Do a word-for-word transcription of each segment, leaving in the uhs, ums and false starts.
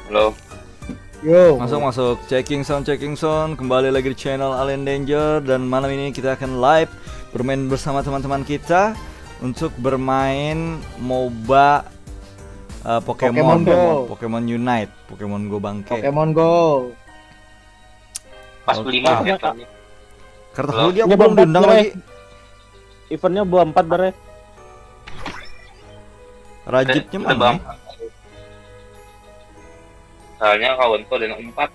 Halo. Yo. Masuk masuk. Checking sound, checking sound. Kembali lagi di channel Alien Danger dan malam ini kita akan live bermain bersama teman-teman kita untuk bermain MOBA uh, Pokemon, Pokemon Go. Pokemon Unite, Pokemon Go bangke. Pokemon Go. Pas Oke. beli mah Iya, ya, Tony. Karena Halo. dia Ini belum Bang diundang Bang, lagi. Eventnya buah empat bare. Rajibnya Udah, mana? Bang. Ya? Soalnya kawan tuh ada yang empat.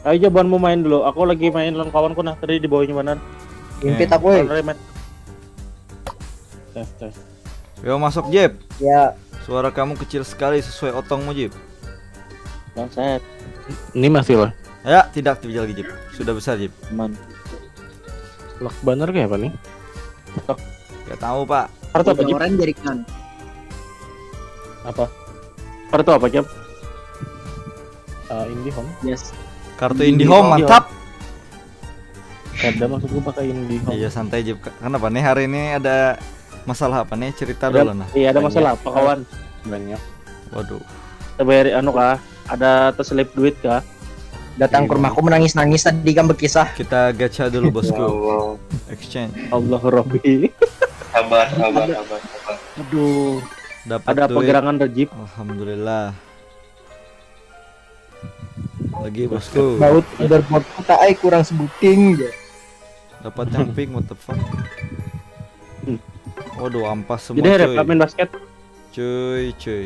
Ayo coba mau main dulu. Aku lagi main lawan kawanku nah, tadi di bawahnya benar. Invite Eh. aku, eh. Lawan Remet. Tes tes. Yo masuk Jip. Ya. Suara kamu kecil sekali sesuai otongmu Jip. Bangsat. Ini masih loh. Ya tidak terjadi lagi Jip. Sudah besar Jip. Aman. Lag bener kayak apa nih? Gak tahu pak. Kartu apa Jip? Orang jaringan. Apa? Kartu apa Jip? Eh, IndiHome. Yes. Kartu Iya. IndiHome mantap. Ada maksudku pakai IndiHome. Iya santai Jip. Kenapa nih hari ini ada masalah apa nih cerita Ada- dulu nah. Iya ada Banyak. Masalah apa kawan? Banyak. Waduh. Kita bayar anu kah? Ada terselip duit kah? Datang ke rumahku menangis-nangis tadi kan berkisah. Kita gacha dulu Ya bosku. Allah. Exchange. Allah Rabbi. Sabar, sabar, sabar, sabar. Aduh. Dapat Ada apa duit. Gerangan Rajib? Alhamdulillah. Lagi bosku. Baut leaderboard kita ai kurang sebuting ya. Dapat yang pink what the fuck. Waduh ampas semua Jadi ada cuy. Main basket. Cuy cuy.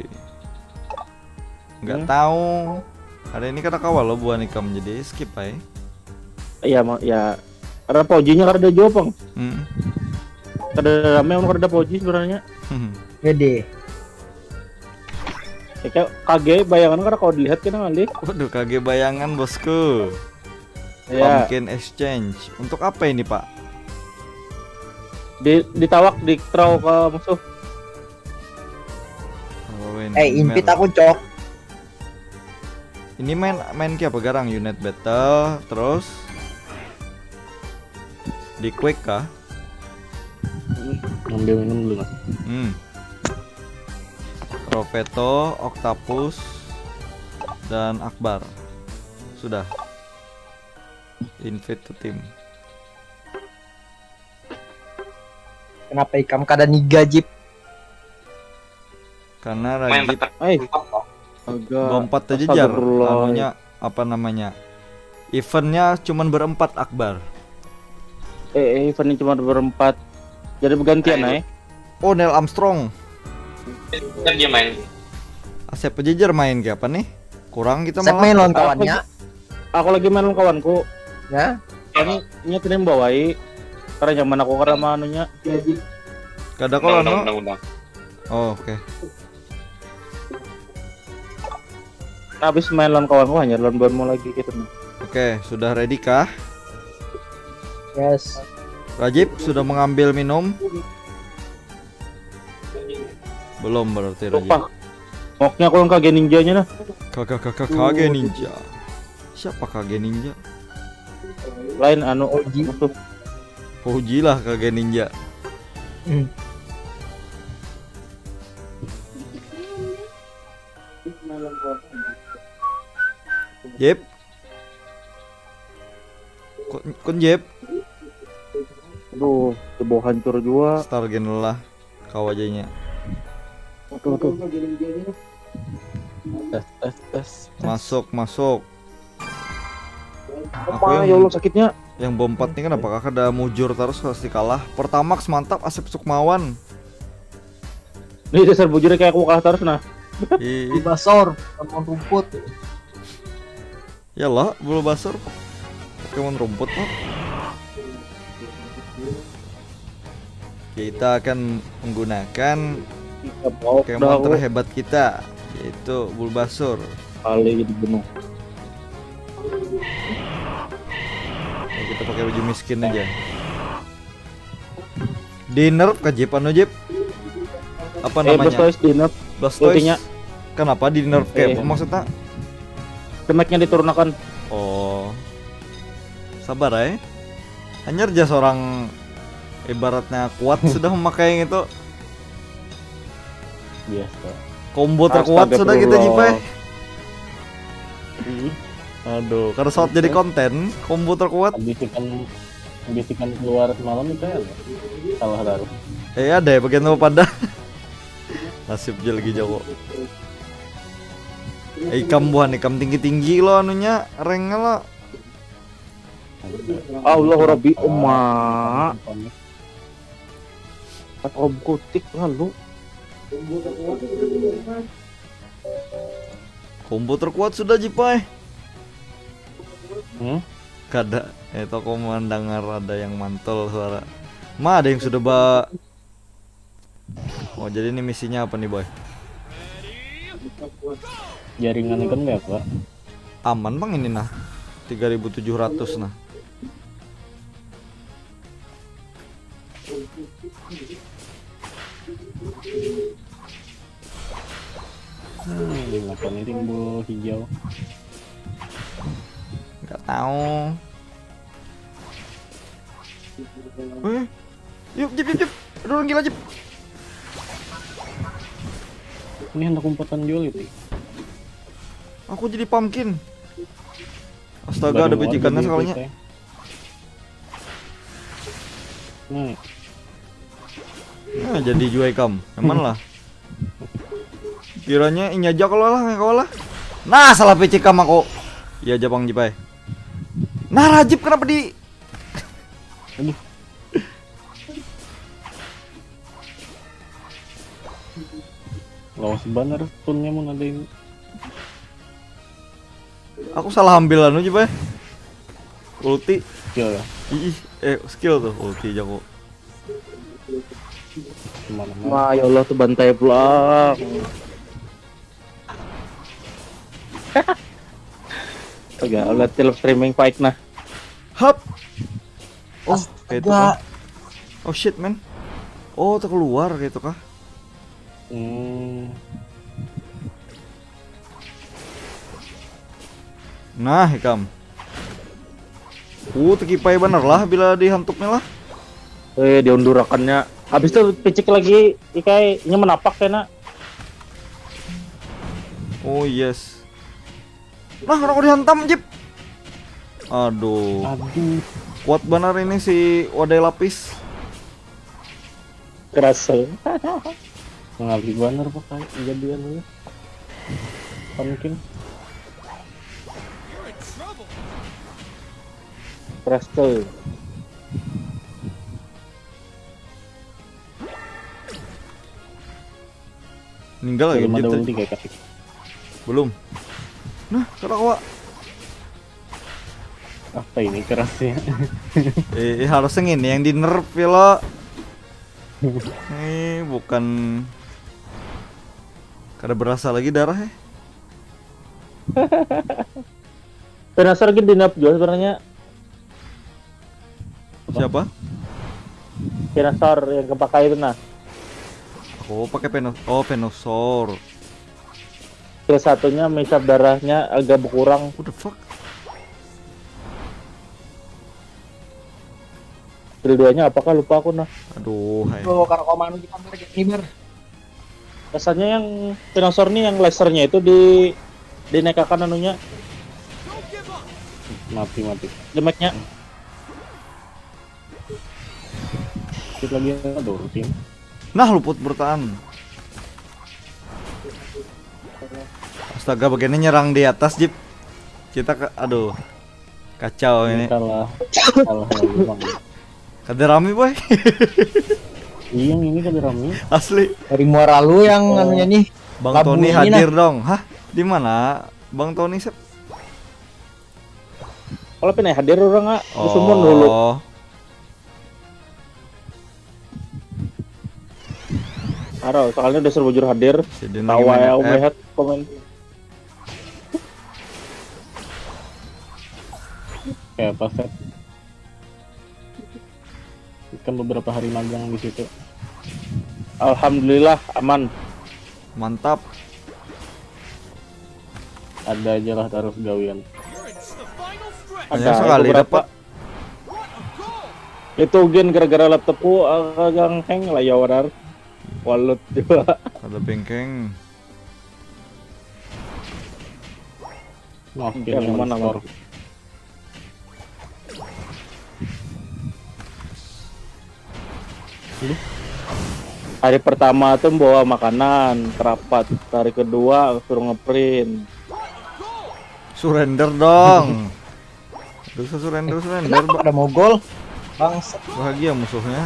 Nggak Hmm. Tahu. Hari ini kada kawa lo buah nikam jadi skip aja. Iya mau ya. Karena pojinya karena ada jopong. Hmm. Kada rame orang kada ada poji sebenarnya. Gede. Ya, kayak kage bayangan karena kalau dilihat kena ngalih. Waduh kage bayangan bosku. Ya, Pumpkin exchange. Untuk apa ini pak? di ditawak di throw ke musuh. Halloween Eh, invite Mer. Aku cok. Ini main main ke apa garang? Unit battle terus di quick kah? Ngambil minum dulu lah. Hmm. Profeto, Octopus, dan Akbar. Sudah. Invite to team. Kenapa ikam kada niga Jip? Karena Main Rajib tekan Hai. empat, Pak. Agak Bom empat aja jar. Astagfirullah. Anunya apa namanya? Eventnya cuman berempat Akbar. Eh, eh, eventnya cuma berempat. Jadi bergantian Ayo. Ay. Oh Neil Armstrong. Kan dia main. Ah, siapa aja jar main ke apa nih? Kurang kita Siapa malah. Main lawan Aku kawannya? Aku lagi main lawan kawanku. Ya. Kami nya tadi membawai. Karena nyaman aku karena sama anunya. Kada kalau Undang, anu. undang, undang. Oh, oke. Nah, habis main lawan kawanku hanya lawan Borneo lagi gitu nih. Oke, sudah ready kah? Yes. Rajib sudah mengambil minum? Belum berarti Rajib. Lupa. Ngoknya aku yang kage ninjanya nah. Kakak kakak kage ninja. Siapa kage ninja? Lain anu Oji. musuh. Puji lah kage ninja. Hmm. Jep. Kun, kun Jep. Aduh, tubuh hancur juga. Star gen lah. Kau ajanya. Aduh, aduh. Tes, tes, tes. Masuk, masuk. Aku Apa yang- ya Allah sakitnya? Yang bom empat ini kenapa kakak ada mujur terus pasti kalah. Pertamax mantap Asep Sukmawan. Ini dasar bujur kayak aku kalah terus nah. Ih, Bulbasaur, Pokemon rumput. Ya lah, Bulbasaur. Pokemon rumput loh. Kita akan menggunakan Kita bawa Pokemon dah, terhebat kita, yaitu Bulbasaur. Kali dibunuh. Ya, kita pakai baju miskin aja. Di nerf kah Jip anu Jip? Apa Eh, namanya? Blastoise di nerf. Blastoise. Ultinya. Kenapa di nerf kayak Eh. apa maksudnya? Damage-nya diturunkan. Oh. Sabar ya. Hanya aja seorang ibaratnya kuat sudah memakai itu. Biasa. Combo terkuat sudah kita, Jipai. Ih, Aduh, kada saut jadi konten, combo terkuat. Bisikan bisikan keluar semalam itu ya. Salah taruh. Eh, ada ya bagian apa pada. Nasib je lagi jago. Eh, ikam buhan ikam tinggi-tinggi lo anunya, ranknya lo. Allahu Rabbi Umma. Om kutik lalu. Combo terkuat sudah, Jipai. Hmm? Kada. Eh, toko mendengar ada yang mantul suara. Ma, ada yang sudah ba Oh, jadi ini misinya apa nih, Boy? Jaringan kan nggak apa? Aman, Bang, ini nah. Tiga ribu tujuh ratus nah. Hmm, apa nih timbul hijau? Nggak tahu. Eh, yuk, Jip, Jip, Jip. Ada orang gila, Jip. Ini hendak umpatan jual itu. Aku jadi pumpkin. Astaga, ada becikannya sekalinya. Nah, Nah, jadi juai kam. Emang lah. Kiranya inya aja kalau lah, nggak kalah. Nah, salah P C kam aku. Ya, Japang Jipai. Nah, Rajib kenapa di aduh. Lawas banget tunnya mau ada ini. Aku salah ambil anu, Jipai. Ulti. Skill ya. Ih, eh, skill tuh, ulti jago. Kemana-mana. Wah, ya Allah tuh bantai pulang. Agak lihat film streaming fight nah. Hap. Oh, kayak itu kah? Oh shit, man. Oh, terkeluar kayak itu kah? Hmm, Nah, ikam. Uh, tekipai bener lah bila dihantupnya lah. Eh, diundurakannya. Habis itu picik lagi ikai nya menapak kena. Oh yes. Nah, aku dihantam, Jip. Aduh. aduh. Kuat benar ini si wadai lapis. Kerasa. Ngalih banget pakai jadian ini. Pumpkin. Kerasa. Meninggal lagi, Belum ada Jip, tadi. Ulti kayak kasih. Belum. Nah, kalau kok Apa ini kerasnya? eh, eh, harusnya ini yang di nerf ya lo. Eh, bukan. Kada berasa lagi darah ya. Venusaur gini di nerf juga sebenarnya. Siapa? Venusaur yang kepakai itu nah. Oh, pakai Venusaur. Oh, Venusaur. Skill satunya misap darahnya agak berkurang. What the fuck? Skill duanya apakah lupa aku nah. Aduh, hai. Tuh, kalau kau manu kita target ngibar. Rasanya yang Venusaur nih yang lasernya itu di dinaikakan anunya Mati mati. damage-nya. Kita lagi ada rutin. Nah, luput bertahan. Astaga, begini nyerang di atas, Jip. Kita ke, aduh. Kacau ini. Kalah. Kalah lagi bang. Kada rame, boy. Iya ini kan rame. Asli. Dari muara lu yang anunya nih. Bang Labu Tony ini hadir dong. Hah? Di mana? Bang Tony, Sep? Kalau pernah hadir orang nggak? Di sumur dulu. Oh. Aro, soalnya udah suruh bujur hadir. Jadi Tawa nangin ya, F. melihat komen. Kayak apa Feb? Kan beberapa hari magang di situ. Alhamdulillah aman. Mantap. Ada aja lah taruh gawian. Hanya sekali beberapa. Dapat. Itu gen gara-gara laptopku agak hang lah ya warar. Walut juga. Ada bengkeng. Wah, yang mana, Mar? Hari pertama tuh bawa makanan kerapat, hari kedua suruh ngeprint. Surrender dong. Dosa surrender, surrender. Ada mogol. Bangsat. Bahagia musuhnya.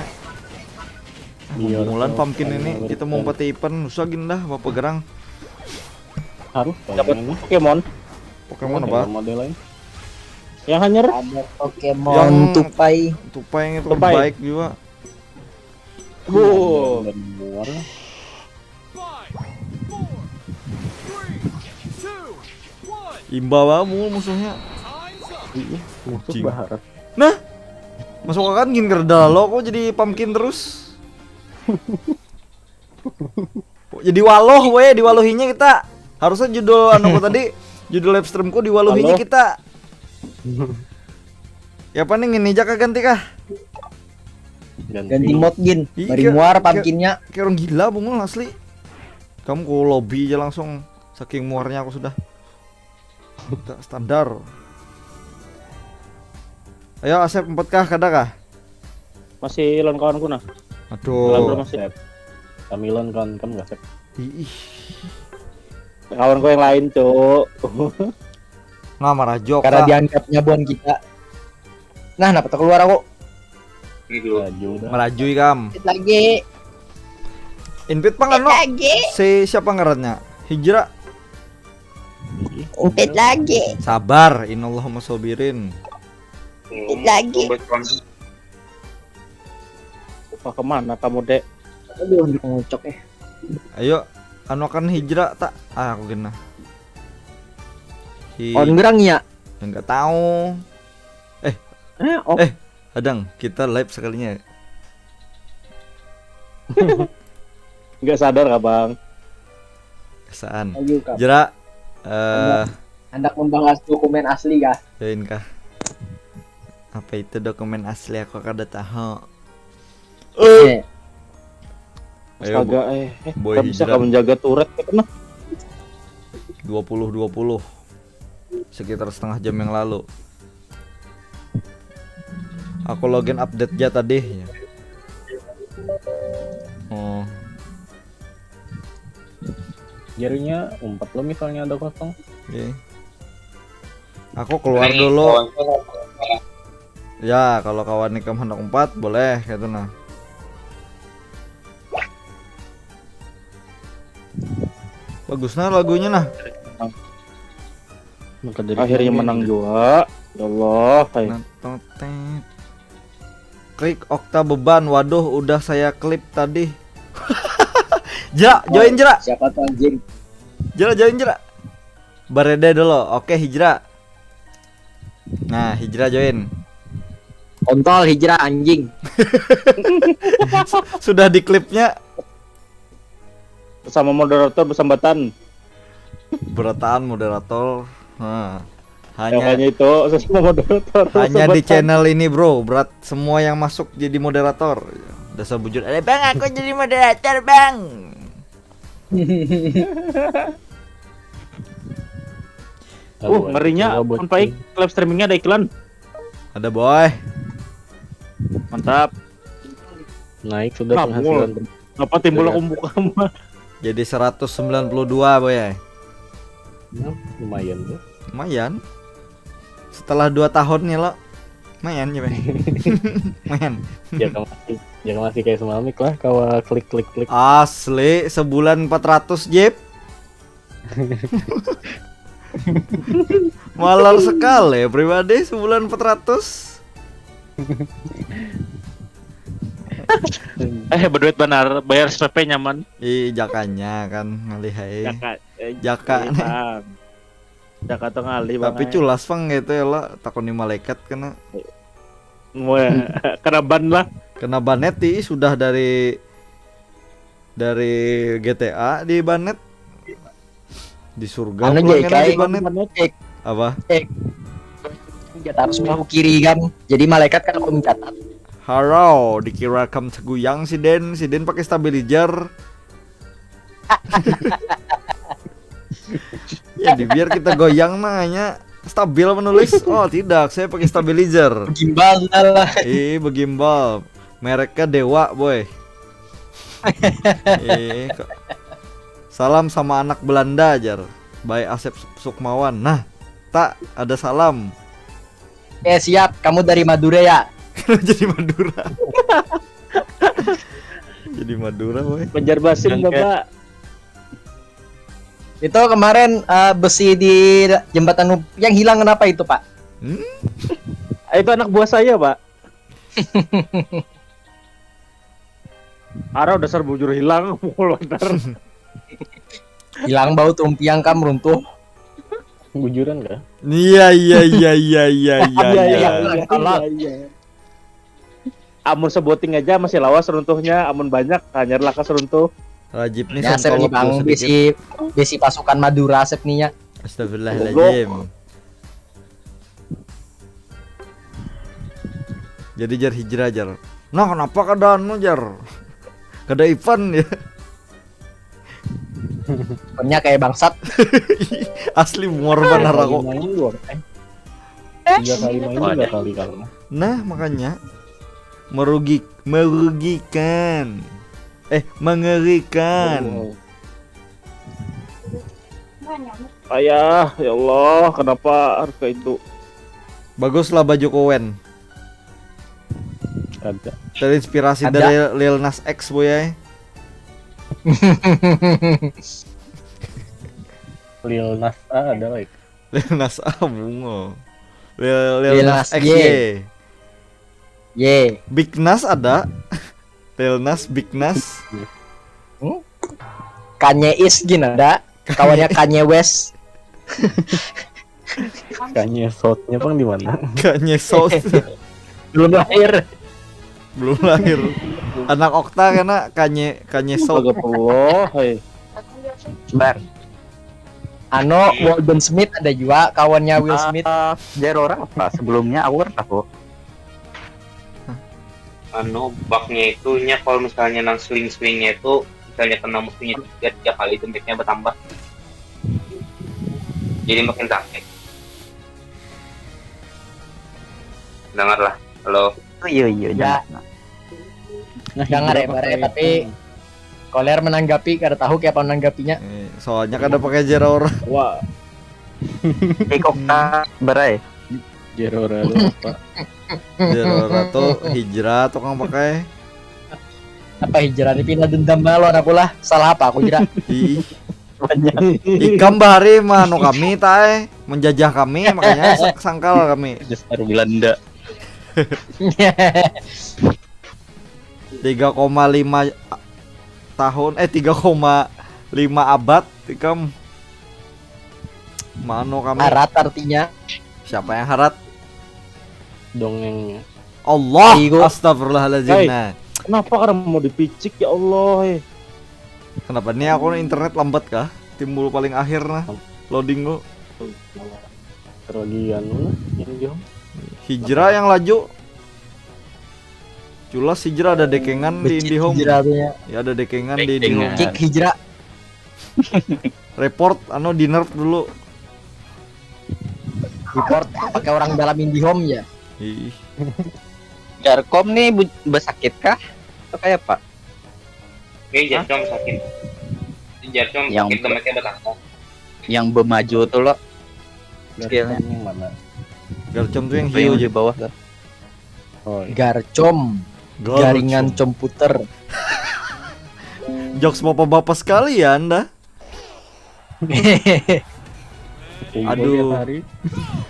Iya, mulan pumpkin ini kita mau empat event susah gini dah, apa gerang. Harus dapat Pokemon. Pokemon apa? Model lain. Yang hanyar ada Pokemon yang tupai. Tupai itu tupai. Baik juga. Wow. Imbau kamu musuhnya. Iya, musuh bahar. Nah, masuk kan gin kerdalo kok jadi pumpkin terus. Jadi waloh we, diwalohinya kita. Harusnya judul anu tadi, judul live streamku diwalohinya kita. Ya apa nih, ini aja kah ganti kah? Ganti, ganti mode gin. Bari muar pumpkinnya. Kayak orang gila bungul asli. Kamu ku lobby aja langsung, saking muarnya aku sudah. Standar. Ayo Asep empat kah, kada kah? Masih lawan kawanku nah. Aduh. Masih. Kami lawan kawan kamu gak Sep? Ih. Kawanku yang lain, Cuk. Nah, marajok. Karena dianggapnya buan kita. Nah, napa keluar aku? Marajui kam. Lagi. Invite pang anu. Lagi. Si siapa ngarannya? Hijrah. Invite lagi. Sabar, innallahumma sobirin. Invite lagi. Wah, kemana kamu, Dek? Aduh, ngocok eh. Ayo, anu akan hijrah tak? Ah, aku kena. Hi. On gerang ya? Enggak tahu. Eh. Eh, oh. Eh, Adang, kita live sekalinya. Enggak sadar kah, Bang? Kesaan. Jera eh uh, hendak membahas dokumen asli kah? Join kah? Apa itu dokumen asli, aku kada tahu. Eh. Astaga, eh, eh boy bisa kamu menjaga turret kena. Dua puluh dua puluh. Sekitar setengah jam yang lalu. Aku login update aja tadi. Oh. Jarinya umpat lo misalnya ada kosong. Oke. Aku keluar dulu. Ya, kalau kawan ikam hendak umpat boleh gitu nah. Bagus nah lagunya nah. Akhirnya menang juga. Ya Allah, hai. Klik Okta beban. Waduh, udah saya klip tadi. Jera, join Jera. Siapa tuh anjing? Jera, join Jera. Barede dulu. Oke, Hijra. Nah, Hijra join. Kontol Hijra anjing. Sudah di klipnya. Sama moderator bersambatan. Berataan moderator. Nah, hanya, ya, hanya itu, sesama moderator. Hanya di channel ini, bro, berat semua yang masuk jadi moderator. Dasar bujur. Eh, bang, aku jadi moderator, bang. Uh, ngerinya. Live streamingnya ada iklan. Ada, boy. Mantap. Naik sudah penghasilan. Apa timbul aku buka mah? Jadi seratus sembilan puluh dua, boy, ya. Nah, lumayan tuh. Lumayan. Setelah dua tahun nih lo. Lumayan ya, boy. Lumayan. Ya masih, ya masih kayak semamik lah, kawa klik klik klik. Asli, sebulan empat ratus, Jep. Malar sekali ya pribadi, sebulan empat ratus. Eh, berduit benar, bayar S P P nyaman. Ih, jakanya kan ngalih hai. Jaka, eh, jaka. Jaka tuh ngalih. Tapi culas pang gitu ya lah, takuni malaikat kena. Wah, kena ban lah. Kena ban neti sudah dari dari G T A di banet. Di surga anu pulang kena di banet. Apa? Cek. Senjata harus belah kiri kan. Jadi malaikat kan aku mencatat. Haro, dikira kam seguyang si Den, si Den pakai stabilizer. Jadi biar kita goyang nanya stabil menulis. Oh tidak, saya pakai stabilizer. Gimbal sudah lah. Ih, begimbal. Mereknya Dewa, boy. Ih, kok. Salam sama anak Belanda, jar. By Asep Suk- Sukmawan. Nah, tak ada salam. Eh siap, kamu dari Madura ya? Jadi Madura. Jadi Madura, boy. Banjarmasin, Oke. Bapak. Itu kemarin eh, besi di jembatan Up- yang hilang kenapa itu, Pak? Hmm? Ah, itu anak buah saya, Pak. Arau dasar bujur hilang, mukul watar. Hilang bau tumpiang kam runtuh. Bujuran kah? Iya, iya, iya, iya, iya, iya, Iya, iya. iya, iya. Amun sebuting aja masih lawas runtuhnya, amun banyak hanyar lakas runtuh. Rajib nih Ya, saya sontolok bang tuh sedikit. bisi bisi pasukan Madura Asep nih ya. Astagfirullahaladzim. Jadi jar hijrah jar. Nah, kenapa kada anu jar? Kada event ya. Punya kayak bangsat. Asli muar banar aku. Main dua, eh. Tiga kali main tiga kali kalah. Nah, makanya merugi merugikan. Eh, mengerikan. Wow. Ayah, ya Allah, kenapa harus kayak itu? Baguslah baju Kowen. Ada. Terinspirasi Ada. Dari Lil Nas X, boy, ya. Lil Nas A ada lah itu. Lil Nas A bungo. Lil, Lil Lil Nas Nas X Y. Y. Ye, Big Nas ada. Lil Nas, Big Nas. Kanye Is gin ada. Kawannya Kanye West. Kanye South-nya pang di mana? Kanye South. Belum lahir. Belum lahir. Anak Okta kena Kanye Kanye South. Astagfirullah, hei. Bar. Ano Walden Smith ada juga kawannya Will Smith. Ah, jar orang apa? Sebelumnya aku orang tahu. Anu, bugnya itu nya kalau misalnya nang swing-swingnya itu misalnya kena musuhnya tiga, tiga kali damage-nya bertambah. Jadi makin sakit. Dengar lah, halo. Oh iya iya Ya. Jangan. Nah, Jangan hijrah ya, Bare, pakai tapi itu. Koler menanggapi, kada tahu kayak apa menanggapinya. Eh, soalnya kada pakai Zeraora. Wah, Iko ka berai. Zeraora lu apa? Zeraora tuh hijrah tukang pakai. Apa hijrah ini pindah dendam lawan aku lah. Salah apa aku hijrah? Ih, Banyak. ikam bahari manu kami tae, menjajah kami, makanya sak- sangkal kami. Dasar Belanda. Tiga koma lima tahun, eh, tiga koma lima abad ikam. Manu kami. Harat artinya. Siapa yang harat? Dongengnya. Allah. Iku. Astagfirullahaladzim. Hei. Nah, Kenapa kada mau dipicik, ya Allah, eh? Kenapa nih aku internet lambat kah? Timbul paling akhir nah loading ku. Terlagi anu lah yang di home. Hijrah yang laju. Jelas hijrah ada dekengan di Becik IndiHome. Hijrah tuh ya. Ya ada dekengan di Dekengan. IndiHome. Cik hijrah. Report anu di nerf dulu. Report pakai orang dalam IndiHome ya. Ih. Garcom nih bu- besakit kah? Atau kayak apa? Oke, Jarcom sakit. Jarcom Yang sakit, damage-nya bertambah. Yang bemaju tuh lo. Dari Skillnya. Yang mana? Garcom tuh yang Apa hiu yang di aja. Bawah kan? Oh iya. Garcom, Garcom. Jaringan Computer. Jokes bapak-bapak sekalian dah. Kumpul Aduh. tiap hari.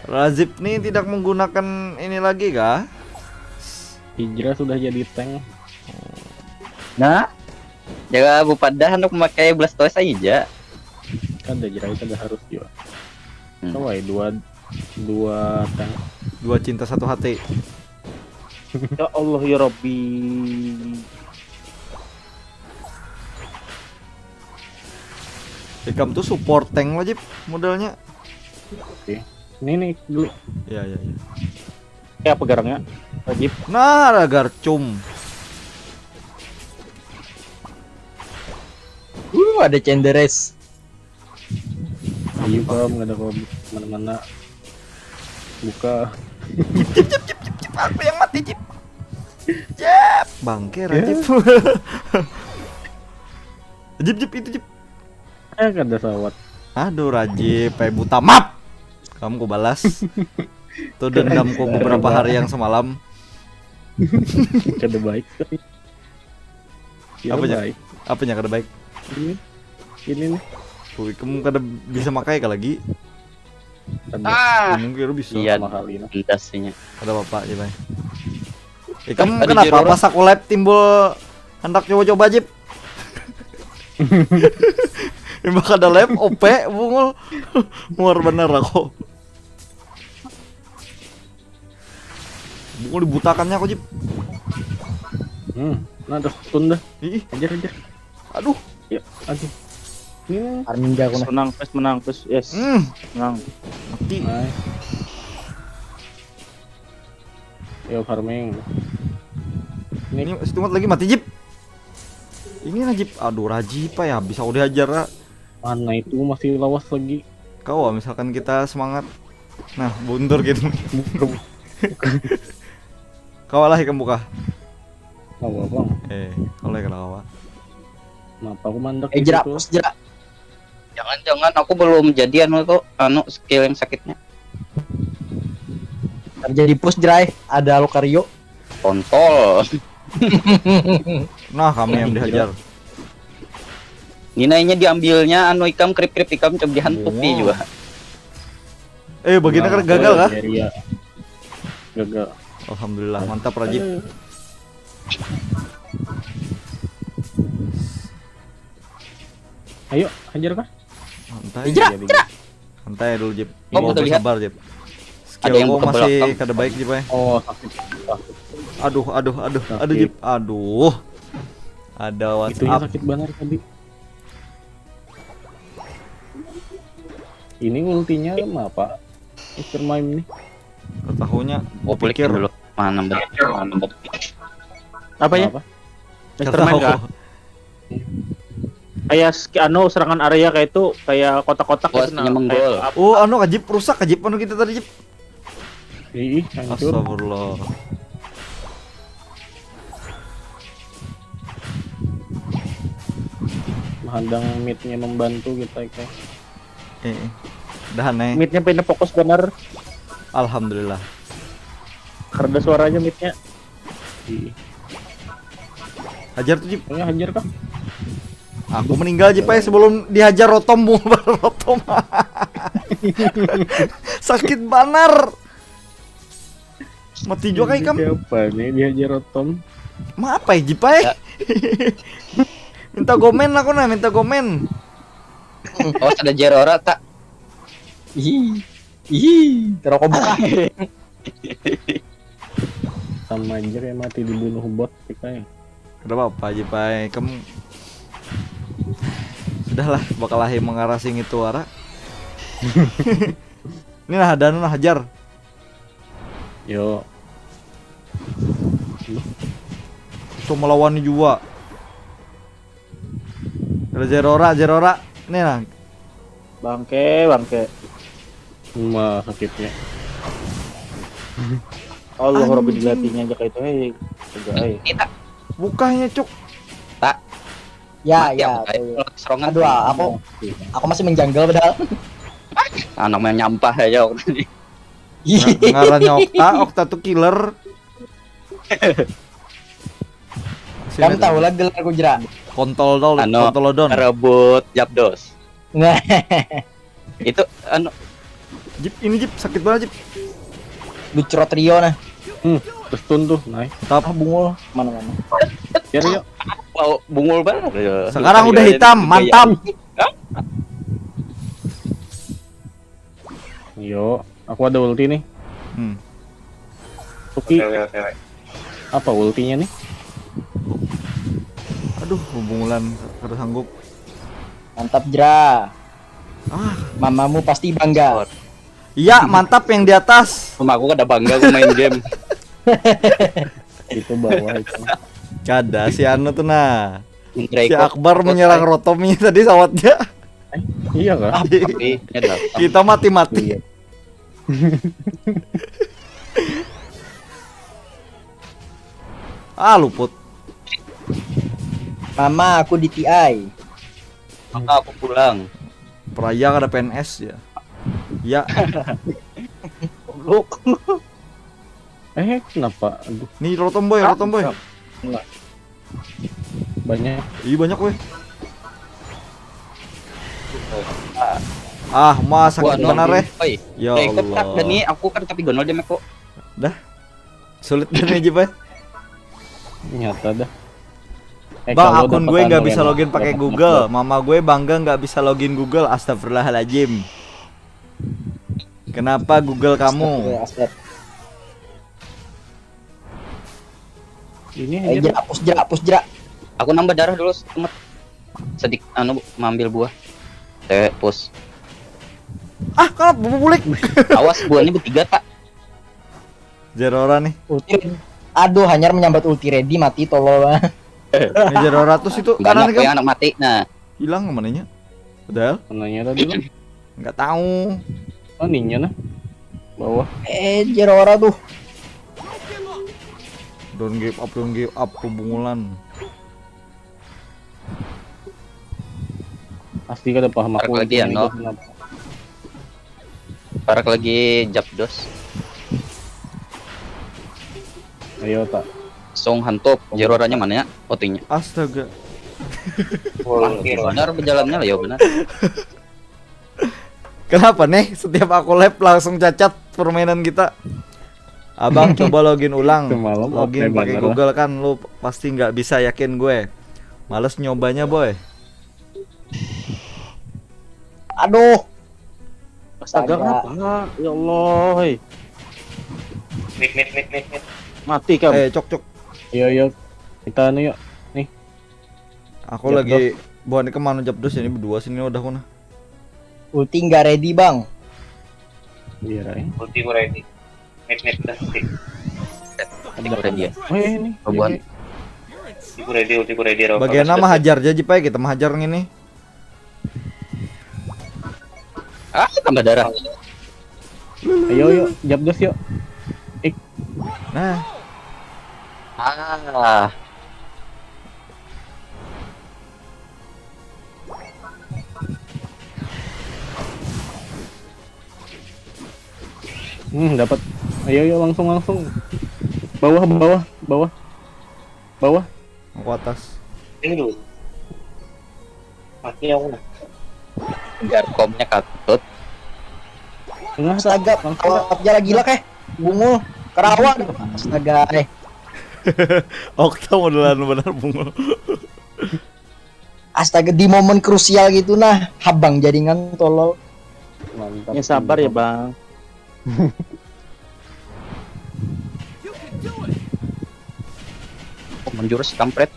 Razib nih tidak menggunakan ini lagi kah? Hijrah sudah jadi tank. Nah, jaga bupadah untuk memakai Blastoise aja. Kan ada jerai kada harus juga. Hmm. Kawai dua dua tank. Dua cinta satu hati. Ya Allah ya Rabbi. Ikam tuh support tank wajib modelnya. Oke. Ini nih dulu. Ya ya ya. Kayak apa garangnya? Wajib. Nah, ada Garcom. Uh, ada Cinderace. Iya, Bang, nggak ada kalau mana-mana. Buka. Cip, cip, cip, cip, cip, aku yang mati, Cip. Cip, bangke, Rajip. Cip, Cip, itu, Cip. Eh, kada sawat. Aduh, Rajip, eh, buta map. Kamu ku balas. Itu dendamku beberapa hari yang semalam. Kada baik tapi. Kira Apanya? Baik. Apanya kada baik? Ini. Ini nih. Wih, kamu kada bisa makai kah lagi? Kada. Ah, Mungkin lu bisa. Iya. Mahal ini. Indasnya. Ada bapak aja, Bang. Eh, kamu Ada kenapa Jero. Pas aku live timbul hendak coba-coba, Jip? Ini bakal ada live O P, bungul. Muar bener aku. Bungul dibutakannya aku, Jip. Hmm. Nah, terus stun dah. Ih, Hajar, hajar. Aduh. Ya, aduh. Ini Armin jago nah. Menang, pes menang, pes. Yes, Hmm, menang. Mati. Nice. Yo, farming. Ini stunget lagi, mati, Jip. Ini lah, Jip. Aduh, Rajip, ya, bisa udah hajar, Ra. Mana itu masih lawas lagi. Kau, ah, misalkan kita semangat. Nah, buntur gitu. Kawalah ikan buka. Apa, Bang? Eh, kalau ikan kawa. Kenapa aku mandek Eh di jerak, situ? Pus, jerak. Jangan-jangan aku belum jadi anu tuh, anu skill yang sakitnya. Terjadi, Pus, jerai. Ada Lucario. Kontol. Nah, kami yang dihajar. Ini nainya diambilnya anu ikam, krip-krip ikam, coba dihantupi Wow. juga. Eh, bagiannya kan Nah, gagal kah? Iya. Gagal. Alhamdulillah, mantap, Rajip. Ayo, hajar kah? Santai. Jerak, Jadi, jerak. Santai dulu, Jip. Oh, Mau udah lihat. Sabar, Jip. Ada yang Skillku buka masih belakang. Kada baik, Jip, eh. Oh, sakit. Aduh, aduh, aduh, aduh, Sakit. Jip. Aduh. Ada Itunya WhatsApp. Sakit banget tadi. Ini ultinya apa? Mister Mime nih. Tahunya Mau pikir dulu. Mana, Mbak? Mana, Mbak? Apa ya? Apa? Mister Mime kah? Kayak sk- anu, serangan area kayak itu, kayak kotak-kotak Wah, gitu, nah. senyum Kayak gol. up. Oh, anu ka, Jip, rusak ka, Jip, anu kita tadi, Jip. Ih, hancur. Astagfirullah. Menghadang midnya membantu kita kayak. Eh, eh. Dahan, eh. Midnya pindah fokus bener. Alhamdulillah. Karena suaranya midnya. Ih, Hajar tuh, Jip. pokoknya hajar kah? Aku meninggal, Jip, eh, sebelum dihajar Rotom, Rotom. Sakit banar. Mati juga kayak kamu. Siapa nih dihajar Rotom? Ma apa ya, Jip, eh? Minta komen aku nah, minta komen. Oh, ada Jerora tak? Ih, ih, terokok buka. Sama aja kayak mati dibunuh bot kita ya. Kada apa-apa, Jip, eh. Kamu sudahlah, bakal lahir mengarasing itu, ara. Ini lah, ada anu nah, hajar. Yo, Bisa melawan juga. Ada Jerora, Jerora. Nih lah. Bangke, bangke. mah sakitnya. Allah, Anjing. Robby dilatihnya aja kayak itu, hei. Coba, hei. Ini tak? Bukahnya, Cuk. Tak. Ya, Mati ya. aku, kayak Tuh. kalau serangan. Aduh, aku aku masih menjanggal padahal. Anak main nyampah aja aku tadi. Nga- Ngarannya Okta, Okta tuh killer. Sini Kamu tuh. Tahu lah gelarku, jerak. Kontol dol, Anu, kontolodon. Rebut Japdos. Nah, Itu anu, Jip, ini, Jip, sakit banget, Jip. Lucro Trio nah. Hmm, terstun tuh, nice. Tap. Ah, bungul, mana-mana. Biar yuk. wow, bungul banget. Ya. Sekarang udah Gaya- hitam, gaya- mantap. Yo, aku ada ulti nih. Hmm. Suki, Oke, oke, oke. Apa ultinya nih? Aduh, bubungulan kada sanggup. Mantap, Jera. Ah, Mamamu pasti bangga. iya, mantap yang di atas. Sama aku kada bangga aku main game. Itu bawah itu. Kada, si anu tuh nah. Si Draco. Akbar menyerang Rotom ini tadi sawatnya. Iya kah? Tapi ini adalah Kita mati-mati. Iya. Ah, luput. Mama, aku di T I. Maka aku pulang. Peraya kada P N S ya. Ya, Goblok. Eh, kenapa? Aduh, nih rotom boy, rotom boy. Enggak. Banyak. Ih, banyak weh. Ah, mah sakit Wah, benar nol. Eh. Oi, Ya eh, kok tak dan Allah. Nih aku kan tapi gonol dia meko. Dah. Sulit kan aja, Pak. Nyata dah. Eh, Bang, kalau akun dapat gue nggak anu bisa ya, login pakai dapat Google. password. Mama gue bangga nggak bisa login Google. Astagfirullahaladzim. Kenapa Google kamu? Astagfirullah, Astagfirullah. Ini Eh, aja. jerak, hapus jerak, hapus jerak. Aku nambah darah dulu semet. Sedik anu mengambil buah. Teh pus. Ah, kalau bubu bulik. Awas buahnya bertiga tak. Zerora nih. Ulti ready. Aduh, hanyar menyambat ulti ready, mati tolol. Ini Zerora tuh situ Banyak kanan kan. Yang anak mati. Nah, Hilang mananya? Padahal Mananya tadi, Bang? Nggak tahu. Oh, ininya nah. Bawah. Eh, Zerora tuh. Don't give up, don't give up, pebungulan. Pasti kada paham aku Parak lagi ultinya ya, no? Kenapa. Parak lagi Zapdos. Ayo tak. Song Hantup. Zeroranya mana ya? Otingnya. Astaga. Benar berjalannya lah ya benar. Kenapa nih? Setiap aku live langsung cacat permainan kita. Abang coba login ulang. Semalam Login oke pakai bener Google kan lu pasti nggak bisa, yakin gue. Males nyobanya, boy. Aduh. Astaga, Astaga. Kenapa? Ya Allah, hei. Mid, mid, mid, mid, mid. Mati kamu. Eh, cok cok. Iya, iya. Kita anu yuk. Nih. Aku Jab lagi buat kemana Zapdos ini berdua sini udah aku nah. Ulti nggak ready, Bang. Iya, Rai. Ulti ku ready. Mid, mid, udah. Mid. Ini udah dia. Oh, iya, ini. Robohan. Iya, Ulti ku ready, ulti ku ready. Rauh. Bagian Bagus, nama bagus. hajar aja Pak, kita mah hajar ngini. Ah, tambah darah. iya. Ayo, yuk, Zapdos yuk. Ik, Nah, Ah, hmm, dapat. Ayo, yuk, langsung, langsung. Bawah, bawah, bawah. Bawah. aku atas. Ini dulu. Mati aku nah. Garkomnya katut. Tengah, tak? Astaga, Langsung, tak? awaknya lagi lah, eh. Bungul, karawa. Astaga, eh. Okta modelan benar bungul. Astaga, di momen krusial gitu nah, habang jaringan tolol. Mantap. Ya sabar ya bang. Oh, menjurus kampret.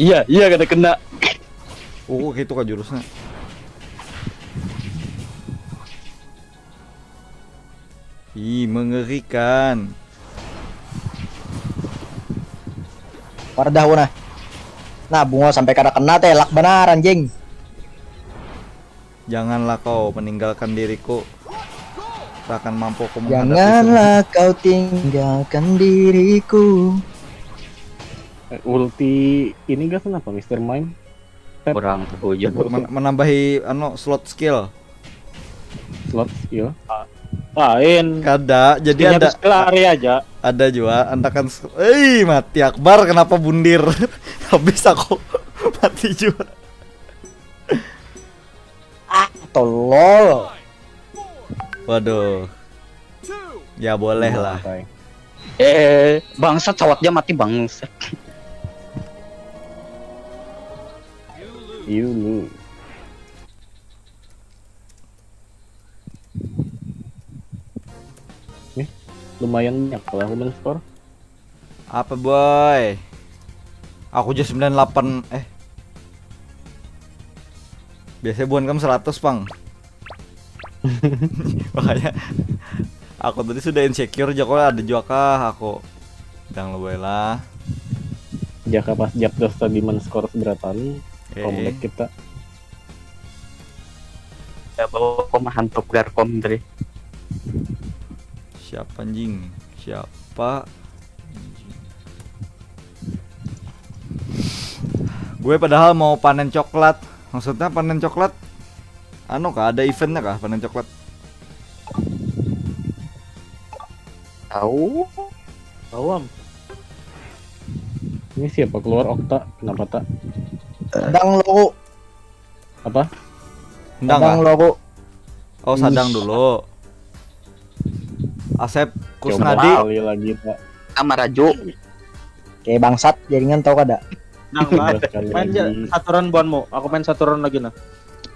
Iya, iya, kada kena. Oh, gitu kah jurusnya? Ih, mengerikan. Wardah nah. Nah, bungul sampai kada kena, telak benar anjing. Janganlah kau meninggalkan diriku. Tak akan mampu aku menghadapi Janganlah kau tinggalkan diriku. Eh, ulti ini gak kenapa, Mister Mime? Kurang tahu juga. Men- menambahi anu slot skill. Slot, iya. Lain. Kada, jadi Skillnya ada tuh skill lari aja. ada juga antakan s- eh mati Akbar, kenapa bundir? Habis aku mati juga. Ah, tolol. Waduh. Ya boleh lah. Santai. Eh, bangsat, sawatnya mati, bangsat. You lose. Nih, lumayan banyak kalau aku men-score. Apa boy? Aku aja sembilan delapan eh. Biasanya bukan kamu seratus, Pang. Makanya aku tadi sudah insecure, Joko ada juga kah aku. Jangan lupa lah. Jaka pas Zapdos tadi men-score seberapa nih? Eh, Comeback kita. Udah bawa komahan top garkom tadi. Siapa anjing? Siapa? Anjing. Gue padahal mau panen coklat. Maksudnya panen coklat? Anu kah, ada eventnya kah panen coklat? Tahu? Tahu am. Ini siapa keluar Okta? Kenapa tak? Sadang logo. Apa? Endang Sadang kah? Logo. Oh, sadang dulu. Asep Kusnadi. Sekali lagi tak. Sama Raju. Kayak bangsat jaringan tau kada? Nang lah. Sekali Main aja lagi. Satu round buanmu. Aku main satu round lagi nah.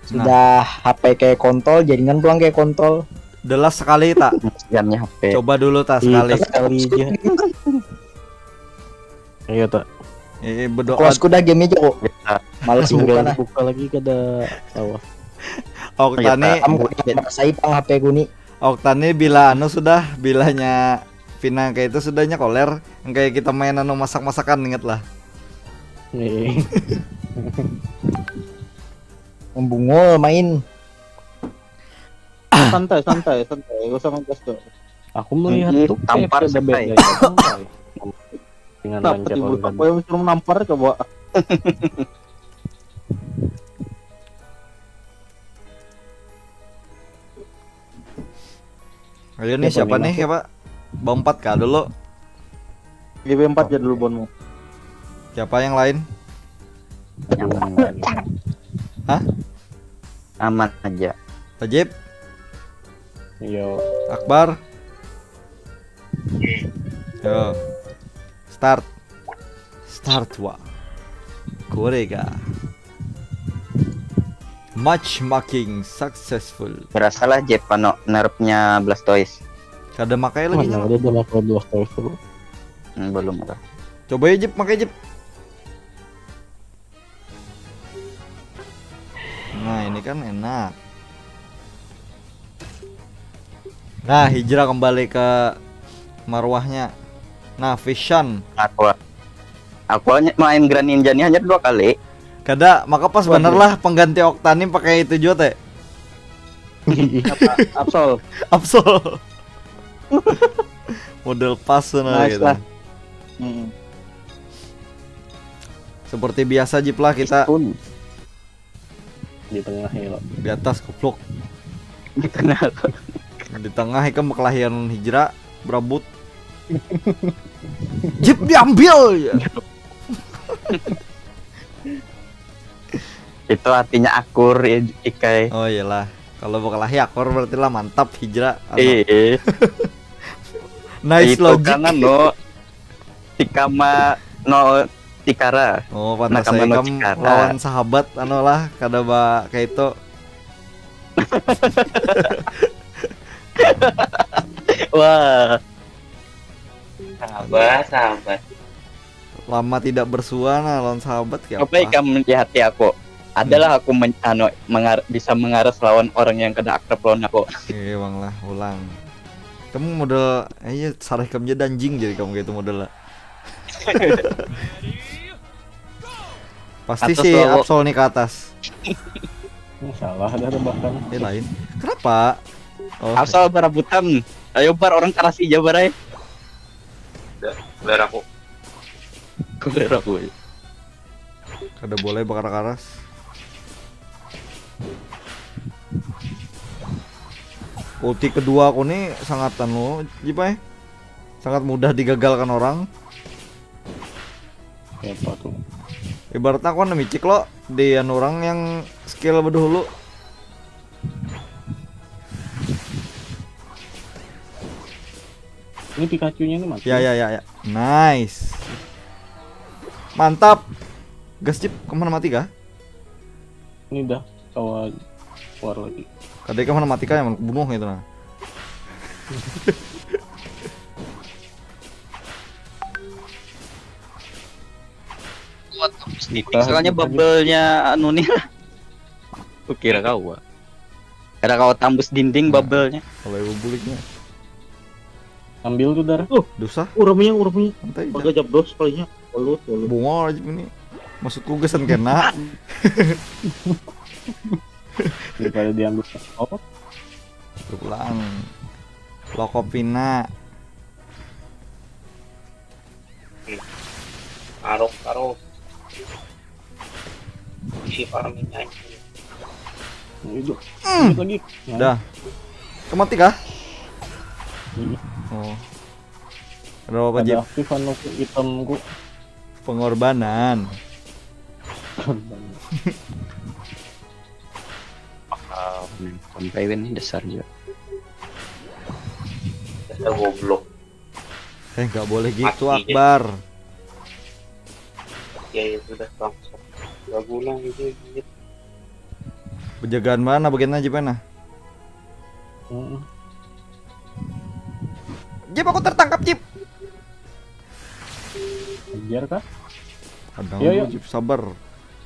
Sudah H P kayak kontol, jaringan pulang kayak kontol. Delas sekali tak? Jamnya H P. Coba dulu tak sekali. Sekali aja. Ayo tak. Eh, berdoa. Kuas kuda game aja kok. Males Tinggal buka nah. Buka lagi kada tahu. Okta nih, Am merasai pang H P ku nih. Okta nih bila anu sudah, bilanya Vina kayak itu sudahnya koler, kayak kita main anu masak-masakan inget lah. Nih. Membungul main. Santai, santai, santai. Gak usah ngegas tuh. Aku melihat Ih, tuh tampar kayak sekali. beda-beda. Dengan Kenapa lancar timbul organ. Aku yang suruh nampar coba. Ayo nih, siapa Siapa nih, nih, Mas? Siapa? Bang empat kah dulu? G B empat aja dulu bonmu. Siapa yang lain? Nyaman. Hah? Aman aja. Tajib? Yo. Akbar? Yo. Start. Start wa. Korega. Matchmaking successful. Berasalah Jep ano nerfnya Blastoise. Kada makai lagi Mana nyawa. Ada dua puluh dua kali dulu. Hmm, belum ada. Coba ya Jep, makai Jep. Nah, ini kan enak. Nah, hijrah kembali ke marwahnya. Nah, Vision. Aku aku hanya main Greninja ini hanya dua kali. Kada, maka pas Waduh. Bener lah pengganti Okta nih pakai itu juga teh. Apa? Absol. Absol. Model pas sana Nice gitu. Lah. Mm-mm. Seperti biasa Jip lah kita Stun. Di tengah ya lo. Di atas goblok. Di tengah. Di tengah ikam kelahiran hijrah berabut. Jip diambil ya. Itu artinya akur ya Ikai. Oh iyalah. Kalau bakal akur berarti lah mantap hijrah. Anu. Eh, Nice itu logic. Kan anu tikama no tikara. Oh, pantas Nakama saya no ikam cikara. Lawan sahabat anu lah kada ba kayak itu. Wah. Sahabat, sahabat. Lama tidak bersua nah lawan sahabat kayak Apa ikam di hati aku? Adalah aku men- anu mengar- bisa mengaras lawan orang yang kada akrab lawan aku. Iya bang lah ulang. Kamu model eh iya sarah kamu jadi anjing jadi kamu kayak itu model lah. Pasti Atas si lalu. Absol nih ke atas. Ini salah ada bahkan. Eh lain. Kenapa? Oh, Asal barabutan. Ayo bar orang karasi aja barai. Bar aku. Bar aku. Kada boleh bakar karas. Ulti kedua aku nih sangat anu, Jipai. Sangat mudah digagalkan orang. Siapa tuh? Ibaratnya aku kan micik lo di anu orang yang skill bedahulu. Ini Pikachu-nya ini mati. Ya ya ya ya. Nice. Mantap. Gas Jip, kemana mati kah? Ini dah kawan keluar lagi. Kadai kemana mati kah yang bunuh gitu nah. Sedikit soalnya bubble-nya anu nih lah. Kukira kau. Kada kau tambus dinding bubble-nya. Kalau ibu buliknya. Ambil tuh Dar. Dosa. Uraminya, uraminya. Santai. Pakai jabdos kalinya. Ulut, ulut. Bunga aja ini. Maksudku gesan kena. Daripada diambil. Oh, Berulang. Lokopina. Taruh, taruh. Isi farmingnya anjing. Hidup. Hmm. Hidup lagi. Nah, Dah. Kemati kah? Ini. Oh. Ada apa, Ada Jip? Aktif anu itemku. Pengorbanan. Ah, sampai win nih dasar juga. Dasar goblok. Eh, nggak boleh gitu, Mati, Akbar. Ya, ya sudah, bangsat. Gak guna itu, anjir. Penjagaan mana bagian aja mana? Heeh. Jip, aku tertangkap, Jip. Kejar kah? Kadang Iya, dulu, iya. Jip, sabar.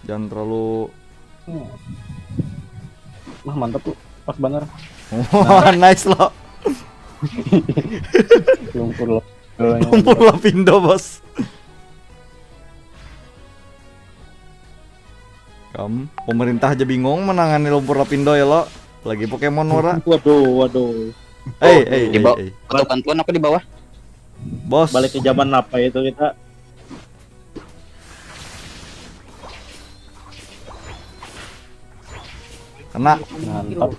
Jangan terlalu Hmm. Nah, mantap tuh. Pas banget. Wah, nice lo. Lumpur lo. Lumpur Lapindo, Bos. Kam, pemerintah aja bingung menangani Lumpur Lapindo ya lo. Lagi Pokemon ora. Waduh, waduh. Eh, eh, eh, Dibawa- eh. Butuh bantuan apa di bawah? Bos. Balik ke zaman apa itu kita? Kena. Mantap.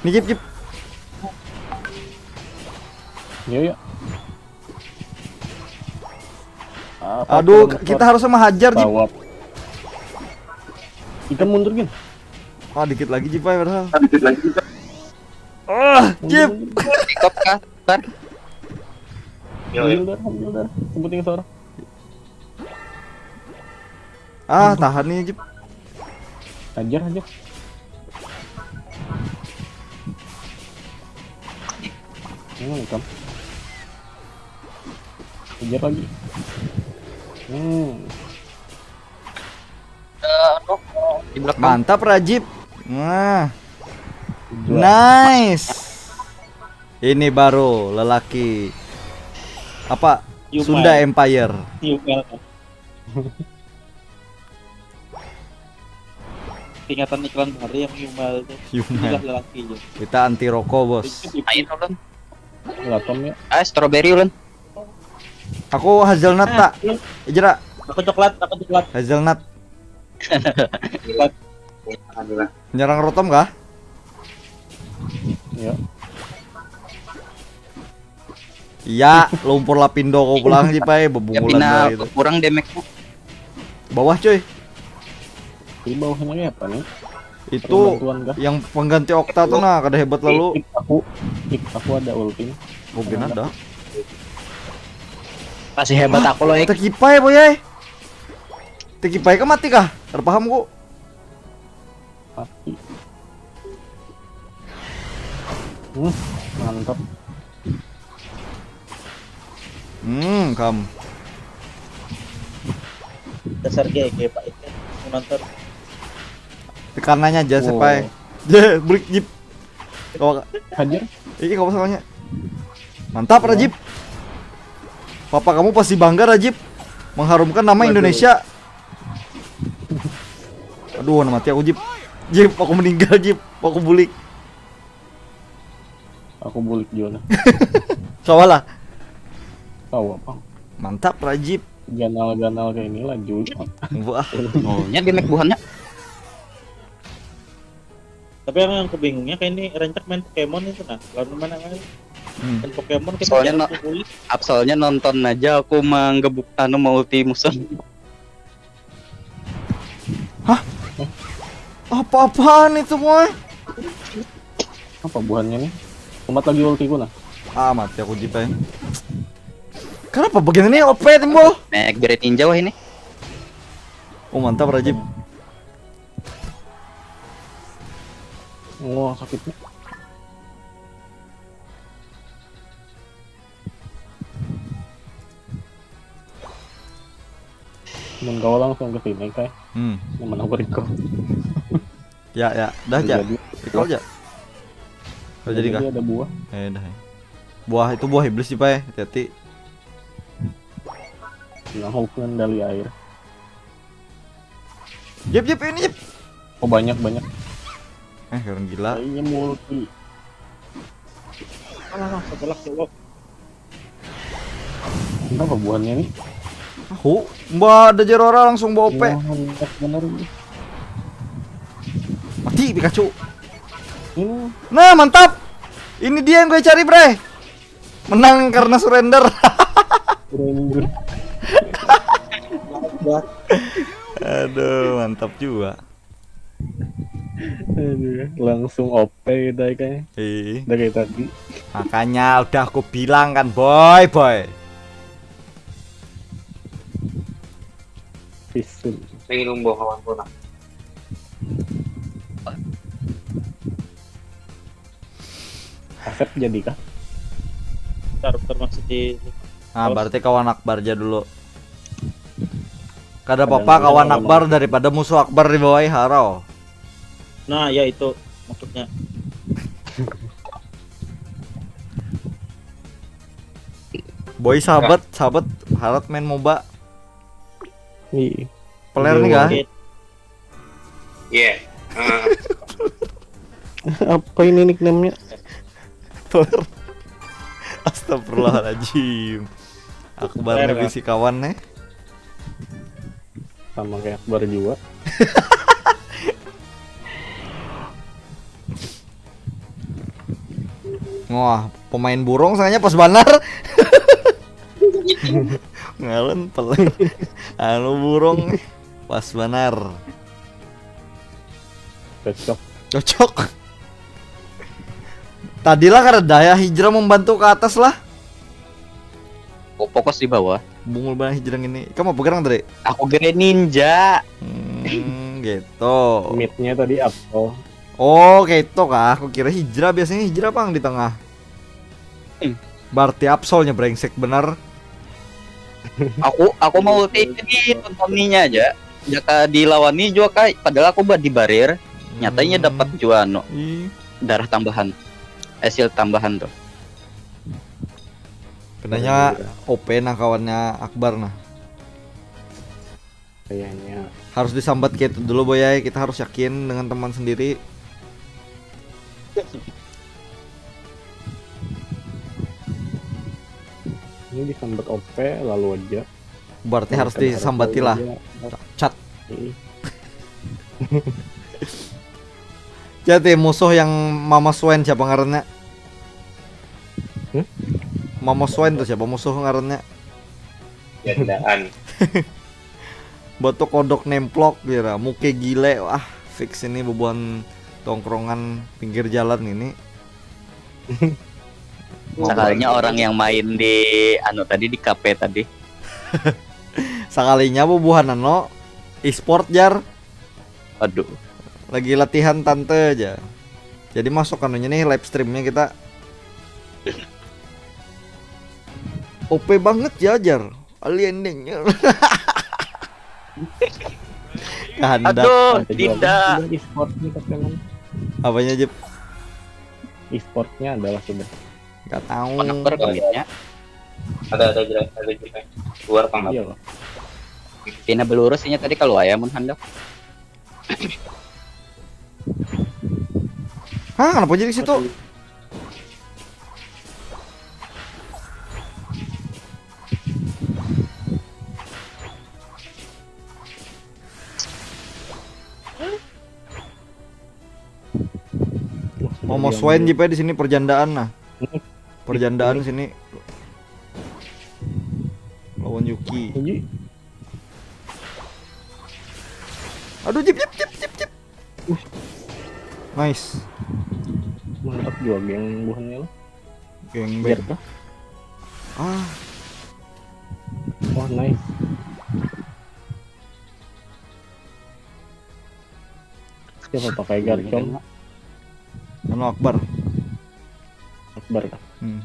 Nih, Jip, Jip. Yuk, yuk. Apa Aduh, turun kita harus sama hajar, Jip. Bawah. Kita mundur, Gin. Ah, dikit lagi, Jip, ayo, padahal. Dikit lagi kita. Ah, Jip. Mundur, mundur. Ikut kah? Ntar. Yo, yo. Ambil darah, ambil darah. Sebutin suara. Ah, tahan nih, Jip. Hajar, hajar. Hmm, hitam. Hajar lagi. Hmm. Eh, aduh, di belakang. Mantap, Rajib. Nah, Jual. nice. Ini baru lelaki apa? Yuma. Sunda Empire. Yuma. Ingatan iklan baru yang Yuma itu. Yuma. Inilah lelaki ya. Kita anti rokok, Bos. Ayo, ulun. Latom ya. Ah, strawberry, ulun. Aku hazelnut, tak? Ijra, Aku coklat, aku coklat. hazelnut. Coklat. Alhamdulillah. Nyerang rotom kah? Ya. Iya, lumpur lapindo kau pulang sih, Pai, Ya bebungulan pina lah itu. Kurang damage-nya. Bawah, cuy. Di bawahnya kayak apa nih? Itu Bantuan kah? yang pengganti Okta tuh, nah, kada hebat lalu. Ik, aku, ik, aku ada ulti. Mungkin ada. Masih hebat aku loh, Ik. Tekipai, boy, eh. Tekipai kah mati kah? Kada paham ku. Mati. Hmm, mantap. Hmm, kam. Dasar G G Pak itu menonton. Tekanannya aja, Wow. Sepai. Je, balik, Jip. Kau, Hajar. ini kau masalahnya. Mantap, Rajib. Papa kamu pasti bangga, Rajib. Mengharumkan nama Waduh. Indonesia. Aduh, nama mati aku, Jip. Jip, aku meninggal, Jip. Aku bulik. Aku bulik juga nah. Sawalah. Tahu apa? Mantap, Rajib. Ganal-ganal kayak ini laju. Wah. Oh, nya damage buhannya. Tapi yang, yang kebingungnya kayak ini rancak main Pokemon itu nah. Lawan mana mana? Hmm. Main Pokemon kita Soalnya jarang no- kulit. Soalnya nonton aja aku manggebuk anu mau ulti musuh. Apa-apaan itu, boy? Apa buhannya nih? Umat lagi ultiku nah. Ah, mati aku, Jip, eh. Kenapa bagian ini O P, Timbul? Nek bere tinjau ini. Oh, mantap, Rajib. Wah, sakitnya. Mun kau langsung ke sini, Kai. Hmm. Yang mana aku recall. Ya, ya. Dah, ja. Jadi. Recall, ja. Kau jadi kah? Ada buah. Eh, dah. Buah itu buah iblis, Jip, eh. Hati-hati. Yang hook kendali air. Jip, Jip, ini, Jip. Oh, banyak, banyak. Eh, orang gila. Kayaknya multi. Alah, sebelah ya Allah. Kenapa buahnya nih? Aku, mbak ada Zeraora langsung bawa P. Wah, mantap bener ini. Mati Pikachu. Ini Nah, mantap. Ini dia yang gue cari, bre. Menang karena surrender. Ranger. Aduh, mantap juga. Aduh, langsung O P kita kayaknya Ih, dari tadi. Makanya udah aku bilang kan, boy, boy. Vision. Lagi lumba kawan tuh nah. Asep jadi kah? Bentar, bentar, masih di Nah, Terus? Berarti kawan Akbar aja dulu. Kada Ada apa-apa yang kawan bilang Akbar memang. Daripada musuh Akbar di bawah harau. Nah, ya itu maksudnya. Boy, sahabat, sahabat harat main MOBA. Iya. Player nih Dewa. kah? Iya. Ah, Apa ini nicknamenya? Player. Astagfirullahaladzim. Akbar Player nih kah? Bisi kawan nih. Sama kayak Akbar juga. Wah, pemain burung sanganya pas banar. Ngalun pelan. Anu burung nih. Pas banar. Cocok. Cocok. Tadilah kada daya hijrah membantu ke atas lah. Aku fokus di bawah. Bungul banget hijrah ini. Kamu apa gerang tadi? Aku gere ninja. Hmm, gitu. Midnya tadi Apple. Oh, gitu kah? Aku kira hijrah, biasanya hijrah pang di tengah. Hmm. Berarti Absolnya brengsek bener. Aku aku mau ulti ini tonton ninya aja. Jaka dilawani jua kai, padahal aku buat di barir. Nyatanya Hmm. Dapat jua anu Ih, darah tambahan. Hasil tambahan tuh. Kenanya O P nah kawannya Akbar nah. Kayaknya. Harus disambat kayak itu dulu, boy, ya. Kita harus yakin dengan teman sendiri. Ini disambat O P lalu aja. Berarti harus Kenapa disambatilah. lalu aja? Cat. Ih. Jadi musuh yang Mama Swain siapa ngarannya? Hmm? Mama Swain tuh siapa musuh ngarannya? Jandaan. Batuk kodok nemplok kira, muke gile, wah fix ini bebuhan tongkrongan pinggir jalan ini. Sekalinya orang yang main di anu tadi di kafe tadi. Sekalinya bebuhan anu e-sport jar, Aduh. Lagi latihan tante aja. Jadi masuk anunya nih live streamnya kita. O P banget ya jar. Alien deh. Kehendak. Aduh, Ada juga Dinda. kan e-sport nih tapi emang Apanya Jep? e-sportnya adalah sudah. Gak tahu. Anak berkemitnya. Ada ada jelas ada juga. Luar pang Iya apa? Loh. Pina belurus inya tadi kalau ayam mun handak. Hah, kenapa jadi situ? Mau mau swain Jipe di sini perjandaan nah. Perjandaan sini. Lawan Yuki. Jadi Aduh, Jip, Jip, Jip, Jip, Jip. Nice. Mantap juga geng buhannya lo. Geng Biar back. Kah? Ah, Wah, nice. Siapa pakai Garchomp? Anu Akbar. Akbar kah? Hmm.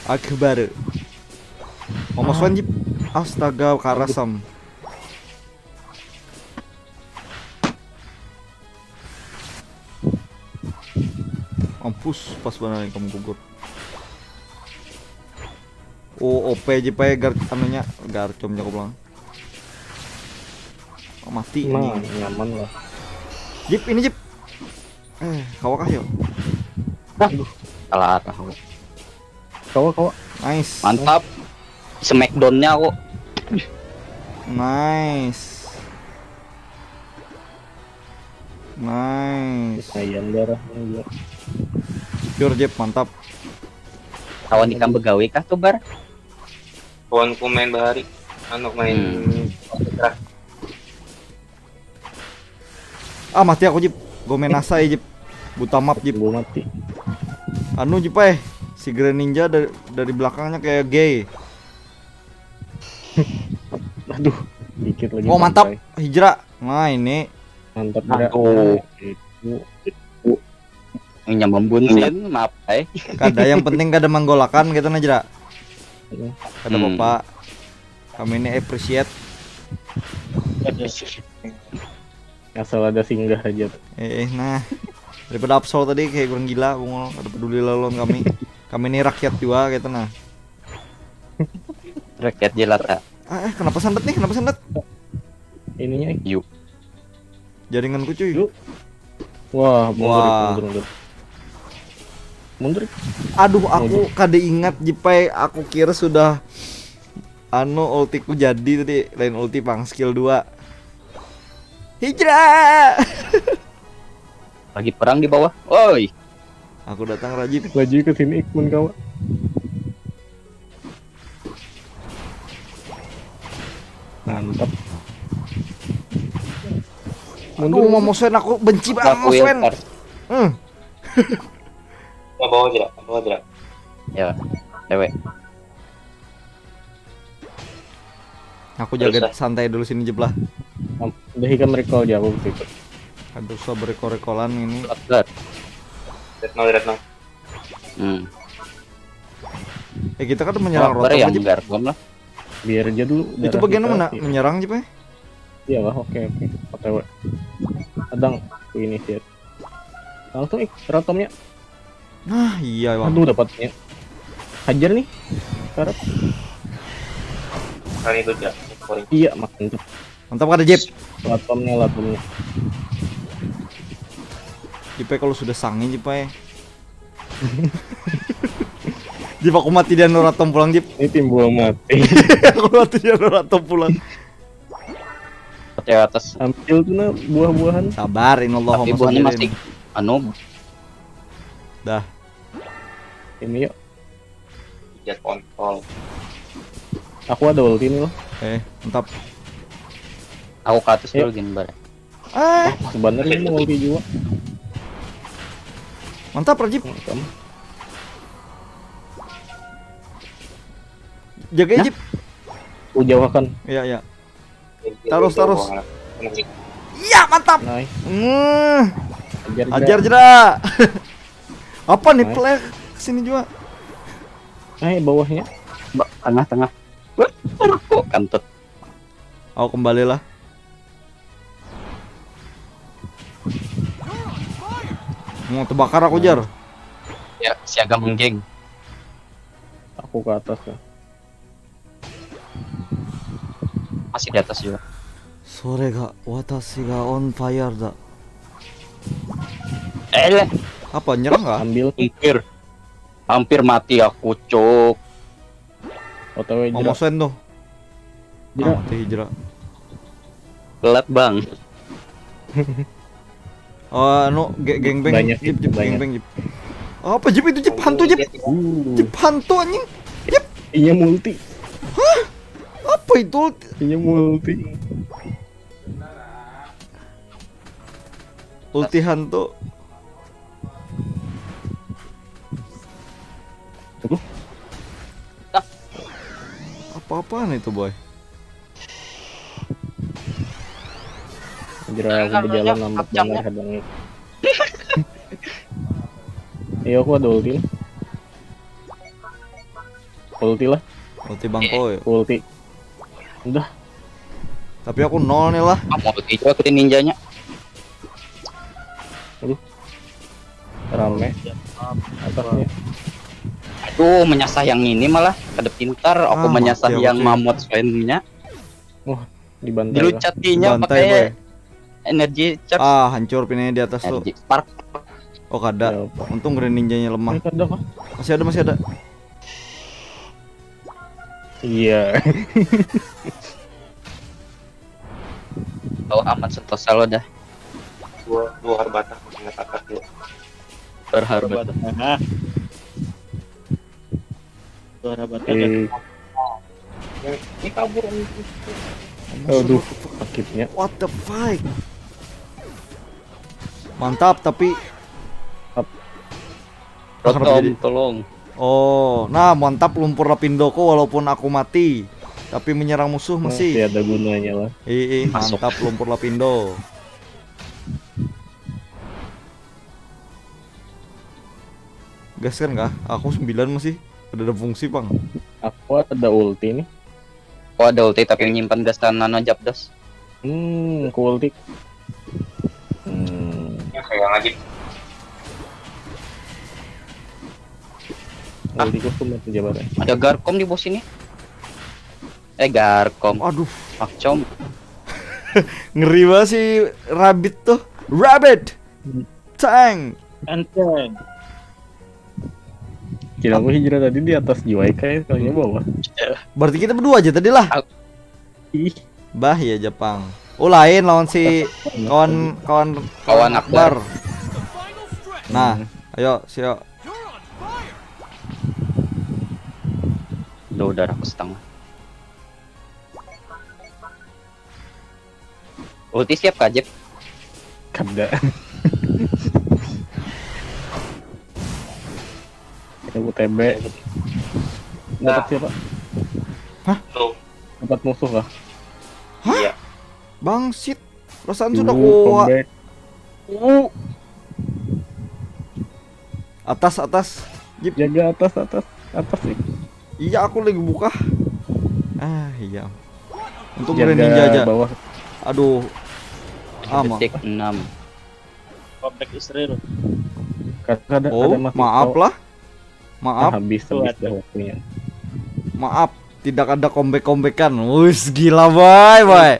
Akbar. Mau mau swain Jip. Astaga, karasam. Mampus, pas banget kamu gugur. Oh, O P aja pakai gar anunya, Garchomp jago pulang. Oh, mati Nah, anjing. Nyaman lah. Jip, ini Jip. Eh, kawa kah yo? Aduh, salah arah. Kawa, kawa. Nice. Mantap. Smackdown-nya aku. Nice. Nice. Lumayan darahnya juga. Pure Jip, mantap. Kawan ikam begawe kah tuh, Bar? Kawanku main bahari, anu main Hmm. Minecraft. Ah, mati aku Jip. Gomenasai Jip. Buta map Jip. Gue mati. Anu Jip eh. Si Greninja dari, dari belakangnya kayak gay. Aduh, dikit lagi. Oh, mantap. Sampai. Hijrah. Nah, ini Mantap juga. Aduh. Itu. Ini membuncin, maaf, eh. kada, yang penting kada manggolakan gitu nah, Jra. Iya. Kada Hmm. apa-apa. Kami ini appreciate. Asal ada singgah aja. Eh, nah. Daripada Absol tadi kayak kurang gila, bungul, kada peduli lawan kami. Kami ini rakyat juga gitu nah. Rakyat jelata. Ah, eh, kenapa sandet nih? Kenapa sandet? Ininya Yuk. Jaringanku cuy. Yuk. Wah, mundur, Wah. mundur, mundur. Mundur. Aduh, aku kada ingat Jipai, aku kira sudah anu ultiku jadi tadi, lain ulti pang skill dua. Hijrah. Lagi perang di bawah. Oi. Aku datang Rajib. Laju ke sini ikmun kawa. Mantap. Aduh, mau Moswen, aku benci banget Aku Moswen. Eltar. Hmm. Ke bawah aja, ke bawah aja. Ya, cewek. Aku jaga Terus, santai dulu sini Jib lah. Udah ikam recall aja aku gitu. Aduh, so berikol-rikolan ini. Eltar. Red now, red now. Hmm. Eh, kita kan menyerang Eltar Rotom yang aja. Gargom lah. Biar aja dulu. Itu Darah bagian kita mana? sih. Menyerang Jib eh? Iya lah, oke oke. O T W. Adang, aku ini sih. Langsung ik Rotomnya. Nah, iya bang. Aduh, dapatnya. Hajar nih. Karep. Kali itu aja. Scoring. Iya, mantap. Mantap kada Jib? Latomnya, latomnya. Jib eh, kalau sudah sange Jib eh. Jib, aku mati dia Rotom pulang Jib. Ini timbul mati. Aku mati dia Rotom pulang. Oke, atas. Ambil tuh nah buah-buahan. Sabar, inallah Tapi wa buahnya sabirin. Masih anu. Dah. Ini yuk. Tiga kontrol. Aku ada ulti nih loh. Eh, mantap. Aku ke atas Yuk. dulu gini, Bar. Eh, Sebenarnya ini ulti juga. Mantap Rajib. Mantap. Jaga Nah. Jib. Aku jauhkan. Iya, iya. Ini Terus, itu terus. buang. Iya, mantap. Nice. Hmm. Ajar, Ajar jera. Apa nih Nice. play kesini juga? Eh, bawahnya. Ba- tengah-tengah. Wah, aku kantut. Oh, kembalilah. Mau terbakar aku, Jar. Ya, siaga menggeng. Aku ke atas ya. Masih di atas juga. Sore ga, watashi ga on fire da. Eh, leh. Apa, nyerang kah? Ambil. Hampir. Hampir mati aku, cuk. O T W Mau jera. Moswen tuh. Jera. Ah, mati hijrah. Telat, Bang. Oh, anu, ge- gangbang, Banyak, Jib, Jib, banyak. Gangbang, Jib. Oh, apa, Jib, itu Jib hantu, Jib. Uh, Jib hantu, anjing. Jib, Iya multi. apa itu? Iya multi. Ulti hantu. Aduh. Apa-apaan itu, boy? Anjir, aku berjalan lambat banget hadangnya. Iya, aku ada ulti nih. Ulti lah, Ulti bangko ya. ulti. Udah, Tapi aku nol nih lah. Ah, mau ulti juga ke ninjanya. rame atasnya. Aduh, menyasah yang ini malah. Kada pintar, aku Ah, menyasah mati aku, yang cuy. Mammoth Swain-nya. Wah, dibantai. Dilucatinya Dibantai, pakai boy. energy charge. Ah, hancur pinanya di atas tuh. Energy spark. Oh, kada. Ya, apa? Untung Greninja-nya lemah. Ini kada kah? Masih ada, masih ada. Iya. Oh, aman, Sentosa lo dah. Dua dua harbatah, masih nggak takat ya. Berharbat. Nah. Suara batal. Eh, Ini kabur. aduh, sakitnya. What the fuck? Mantap, tapi Rotom, jadi- tolong. Oh, nah, mantap lumpur lapindoko walaupun aku mati, tapi menyerang musuh Masih masih. Ada gunanya lah. Ih, ih, Masuk. Mantap lumpur lapindo. Gas kan kah? Aku sembilan masih. Ada, ada fungsi, Bang. Aku ada ulti nih. Oh, ada ulti tapi menyimpan gas dan nano Zapdos. Hmm, aku ulti. Hmm, Ya, sayang lagi. ultiku cuma tiga barang. Ada Garkom di bos ini. Eh, Garkom. Aduh, Macam. Ngeri banget si Rabbit tuh. Rabbit. Tank. Enteng. Kira aku hijrah tadi di atas jiwa kayak kayaknya bawah. Berarti kita berdua aja tadi lah. Ih, Bah ya Jepang. Oh, lain lawan si kawan kawan Kawan Akbar. Nah, ayo sio. Udah, udah aku setengah. Ulti siap kah, Jep? Kada. Aku T B. Dapat siapa? Tuh. Dapat musuh kah? Iya. Bangsit. Perasaan sudah Uh, kuat. Comeback. Uh. Atas, atas. Jip. Jaga atas, atas, atas nih. Iya, aku lagi buka. Ah, iya. Untuk Jaga Greninja aja. Bawah. Aduh. Ama. Detik enam. Comeback Israel. Kada, kada, Oh, kada mati. Maaf Oh, lah. ah, Maaf, habis, habis Kuat. dah waktunya. maaf. Tidak ada comeback-comebackan. Wis gila, boy, boy.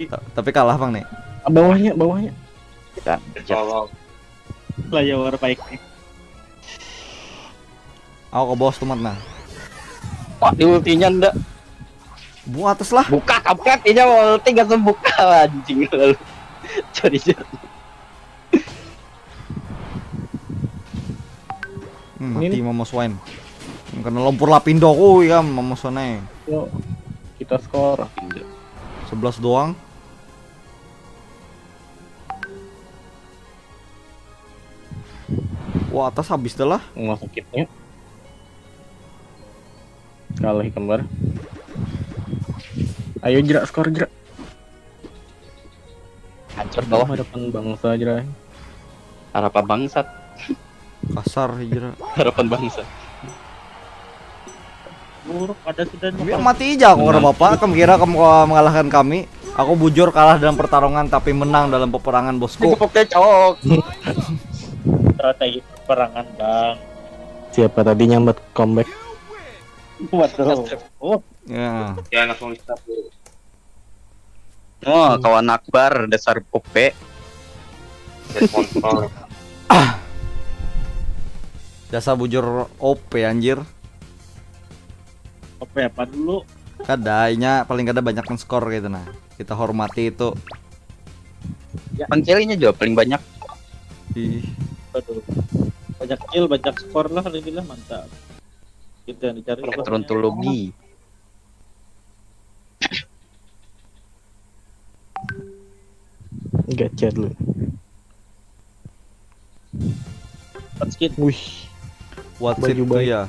Ta- Tapi kalah, Bang, nih. Ah, bawahnya, bawahnya. Dan Tolong. Lah ya war baik nih. Aku ke bawah tuh, Mat, nah. Wah, di ultinya ndak. Bu atas lah. Buka kampret, ini mau ulti nggak sembuka, anjing, lalu. Cari, cari. Hmm, mati Ini- Mama Swain. Kena lumpur lapindo, kuy, ya Mama Swain. Yuk, kita skor. Sebelas doang. Wah, atas habis dah lah. Rumah sakitnya. Kalah kembar. Ayo, Jera, skor, Jera. Hancur bawah. Harapan bangsa, Jera. Harapan bangsat. Kasar, Jera. Harapan bangsa. Buruk ada sudah. Biar mati aja aku, karena bapak kamu kira kamu mengalahkan kami. Aku bujur kalah dalam pertarungan tapi menang dalam peperangan, bosku. Dikepuk cok. Strategi perangan, Bang. Siapa tadi nyambat comeback? Waduh. Oh, Ya. Ya, langsung start dulu. Oh, kawan Akbar, dasar pupe. Dead Mountain. Dasar bujur O P, anjir. apa apa dulu? Kada, inya paling kada banyak men skor gitu, nah. Kita hormati itu. Pancelinya juga paling banyak. Ih, Waduh. Banyak kill, banyak skor lah, lagi lah, mantap. Kita yang dicari. Trontologi. Gacha dulu. Skip. Wih, what's Baju it tuh baik. Ya?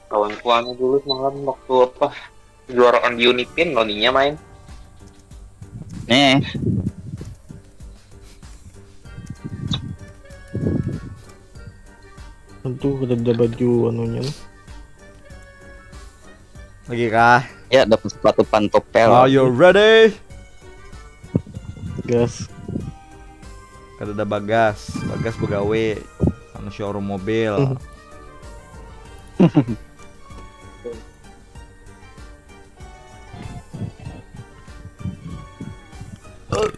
Kawan kuana dulu semalam waktu apa, juaraan di Unipin, loninya main. Nih, tentu kada ada baju anunya nih. Lagi kah? Ya, dapat sepatu pantopel. Are you ready? Gas. Kada ada Bagas, Bagas begawe anu showroom mobil.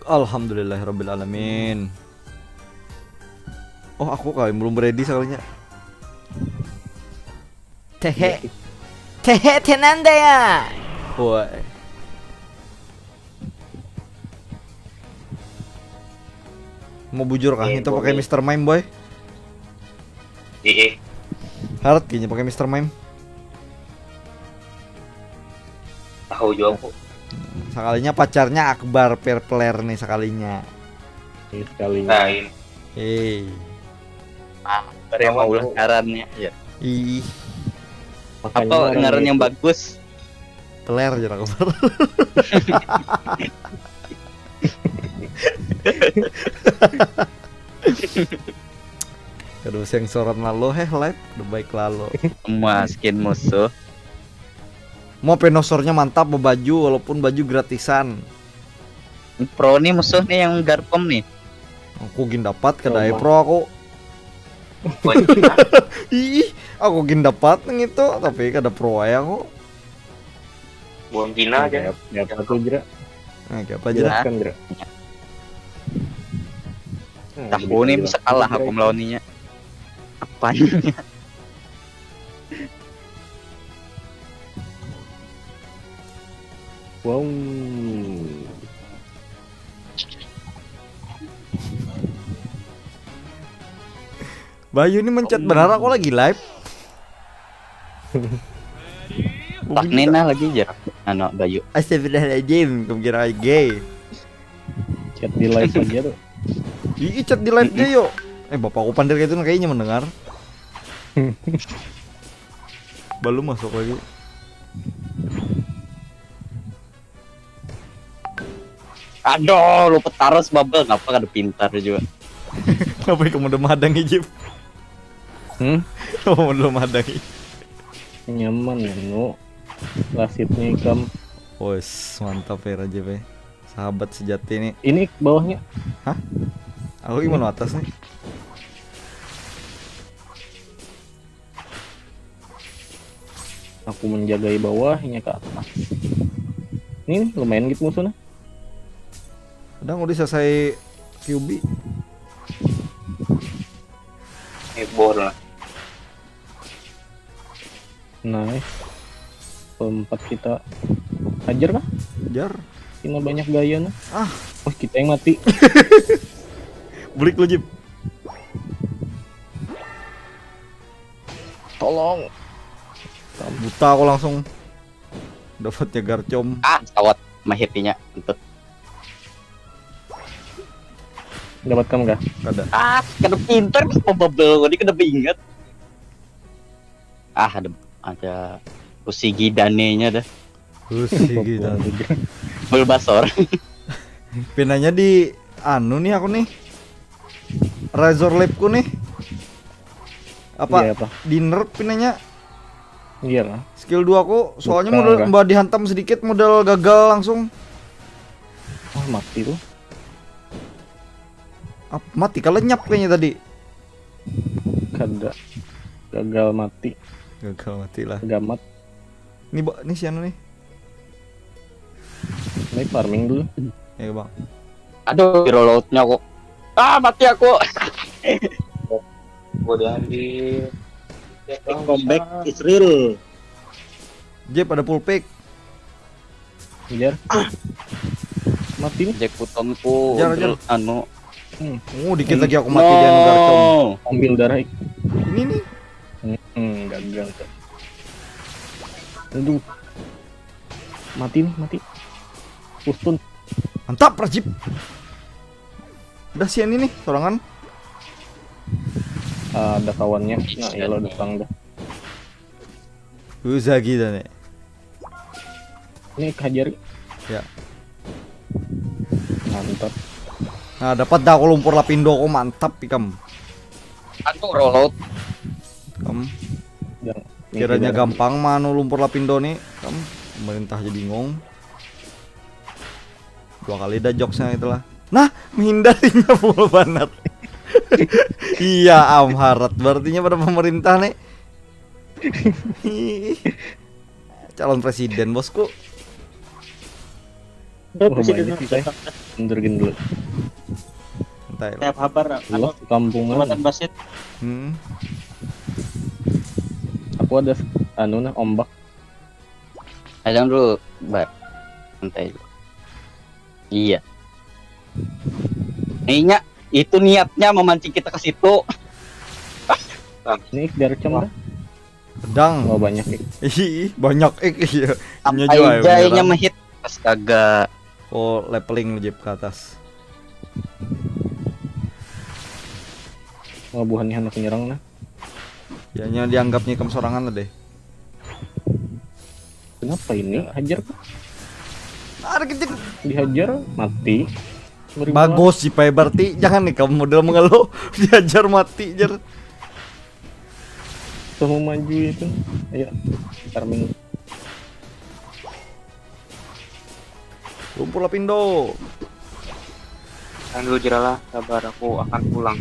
Alhamdulillahirabbil alamin. Oh, aku kali belum ready sekalinya. Tehe. Tehe tenanda ya. Woi. Mau bujur kah itu pakai Mister Mime, boy? Iya. Harat kayaknya pakai Mister Mime. Tahu juga aku. Sekalinya pacarnya Akbar per player nih sekalinya. Ini sekalinya. Lain. Hei. Ah, bari mau ulah ngarannya ya. Ih. Apa ngaran yang bagus? Peler aja aku. Aduh, sengsoran lalu heh live, udah baik lalu. Maskin musuh. Mau penosornya mantap, baju walaupun baju gratisan. Pro nih musuh nih yang garpem nih. Aku gin dapat kada pro aku. Ih, aku gin dapat nang itu tapi kada pro aja aku. Buang gina aja. Apa tuh, Jera? Nah, apa aja kan, Jera? Tahu nih bisa kalah aku melawan inya. Apanya? Wow. Bayu ini mencet benar aku lagi live. Tak nena lagi aja anak Bayu. Astagfirullahaladzim, kemkira gay. Chat di live aja tuh. Ih, chat di live dia yuk. Eh, bapak aku pandir kayak itu kayaknya mendengar. Belum masuk lagi. Aduh, lu petaros bubble ngapa kada pintar juga. Ngapa kamu udah madang Ijip? Hmm? Kamu udah madang. Nyaman ya, nu. Lasitnya ikam. Wes, mantap ya Raja P. Sahabat sejati nih. Ini bawahnya. Hah? Aku gimana atas nih? Aku menjagai bawahnya ke atas. Ini nih, lumayan gitu musuhnya. Kadang udah selesai Q B. Heboh lah. Nice. Empat kita hajar kah? Hajar. Ini banyak gaya nah. Ah. Oh, kita yang mati. Bulik lu, Jip. Tolong. Buta aku langsung. Dapatnya Garchomp. Ah, sawat mahirnya. Entut. Dapat kamu kah? Kada. Ah, kada pintar, mau bubble tadi kada ingat. Ah, ada ada Usigi danenya dah. Usigi dan Bulbasaur. Pinanya di anu nih aku nih. Razor Leaf ku nih. Apa? Iya, apa? Di nerf pinanya. Iya lah. Skill dua ku soalnya modal mbak dihantam sedikit modal gagal langsung. Ah, mati tuh. Ap, mati kalau nyap kayaknya tadi. Kada. Gagal mati. Gagal mati lah. Gamat. Ini, ini si anu nih. Ini farming dulu. Ya, Bang. Aduh, rolloutnya kok. Ah, mati aku. Gua diambil. Comeback is real. Jep ada full pick. Kejar. Mati nih. Jack Putonku. Kejar, kejar. Anu. Hmm. Oh, dikit lagi aku mati dia nunggu Garchomp. Ambil darah. Ini nih. Hmm, gagal tuh. Aduh. Mati nih, mati. Pustun. Mantap, Rajib. Udah sian ini, sorangan. Ah, ada kawannya. Nah, ya lo depan dah. Uzagi dah nih. Ini hajar. Ya. Mantap. Nah, dapat dah aku lumpur lapindo aku mantap ikam. Anu rollout. Kam. Kiranya gampang mah anu lumpur lapindo nih, kam. Pemerintah jadi bingung. Dua kali dah jokesnya itulah. Nah, menghindarinya full banget. Iya, am harat berartinya pada pemerintah nih. Calon presiden, bosku. Wah, banyak sih, Kai. Mundur gini dulu. Santai lo. Tiap habar Luas kampungan. Jembatan Basit. Hmm. Aku ada anu nah, ombak. Ayo dulu, Bar. Santai dulu. Iya. Kayaknya itu niatnya memancing kita ke situ. Ini ik garcong dah. Pedang. Oh, banyak ik. Ih, banyak ik iya. Nya Sampai jua yang jainya menyerang. Mehit. Astaga. Oh, leveling Jip ke atas. Oh, buhannya anak penyerang nah. Ya, nya dianggapnya ikam sorangan lah deh. Kenapa ini? Hajar kah? Ada kecil. Dihajar mati. Beri Bagus sih Pai, berarti jangan nih kamu model mengeluh. Dihajar mati jer. Semua maju itu. Ayo, farming. Lumpur Lapindo. Tahan dulu Jeralah, sabar, aku akan pulang.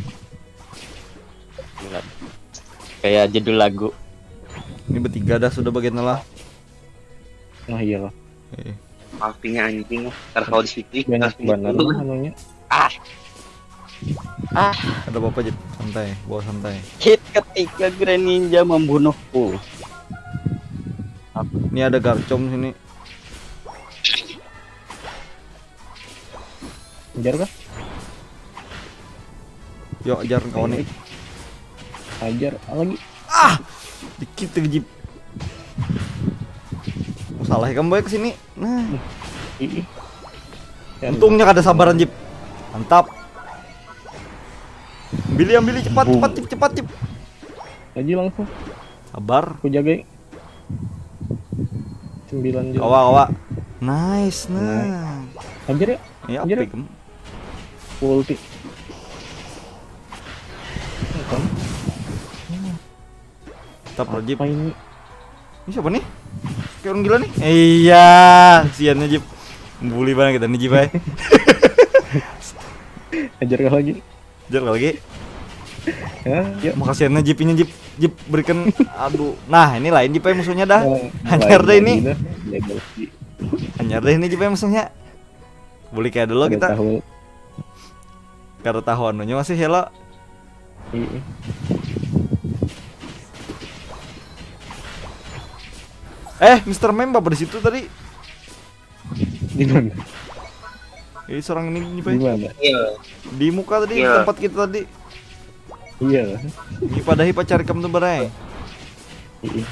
Kayak judul lagu. Ini bertiga dah sudah bagian lah. Nah, iyalah. Eh, Maafnya anjing, ntar kau di situ. Banyak Ntar banget dulu. anunya. Ah, ada apa-apa Jip, santai, bawa santai. Hit ketika Greninja membunuhku. Ini ada Garchomp sini. Hajar kah? Yuk, ajar kawan nih. Hajar. Ah, lagi. Ah, dikit lagi Jip. Oh, salah ya kamu baik kesini. Nah, Ih. Ya, untungnya kada sabaran Jip. Mantap. Ambil, ambil, cepat, Boom. Cepat, Jip, cepat, Jip. Lagi langsung. Sabar. Aku jagai. Sembilan juga. Kawa, kawa. Nice, nah. Hajar ya. Ya, Anjir. Apik. Ulti. Bukan. Tetap lagi. Apa ini? Ini siapa nih? Kayak orang gila nih. Eh, iya, siannya Jip. Bully banget kita nih Jip, ay. Hajar kah lagi? Jar lagi. Ya, yuk. Makasih ya Jip ini Jip. Jip berikan. Aduh. Nah, ini lain Jip ay musuhnya dah. Oh, Hanyar lain deh ini. lagi dah. Jago lagi. Hanyar deh ini Jip ay musuhnya. Bully kayak dulu Kada kita. Tahu. Kada tahu anunya masih ya lo. Iya. Eh, Mister Meme apa di situ tadi? Di mana? Ini seorang ini Jip Di ay. mana? Iya. Di muka tadi Iya. Tempat kita tadi. Iya. Ini pada hipa cari kamu tuh berai. Iya.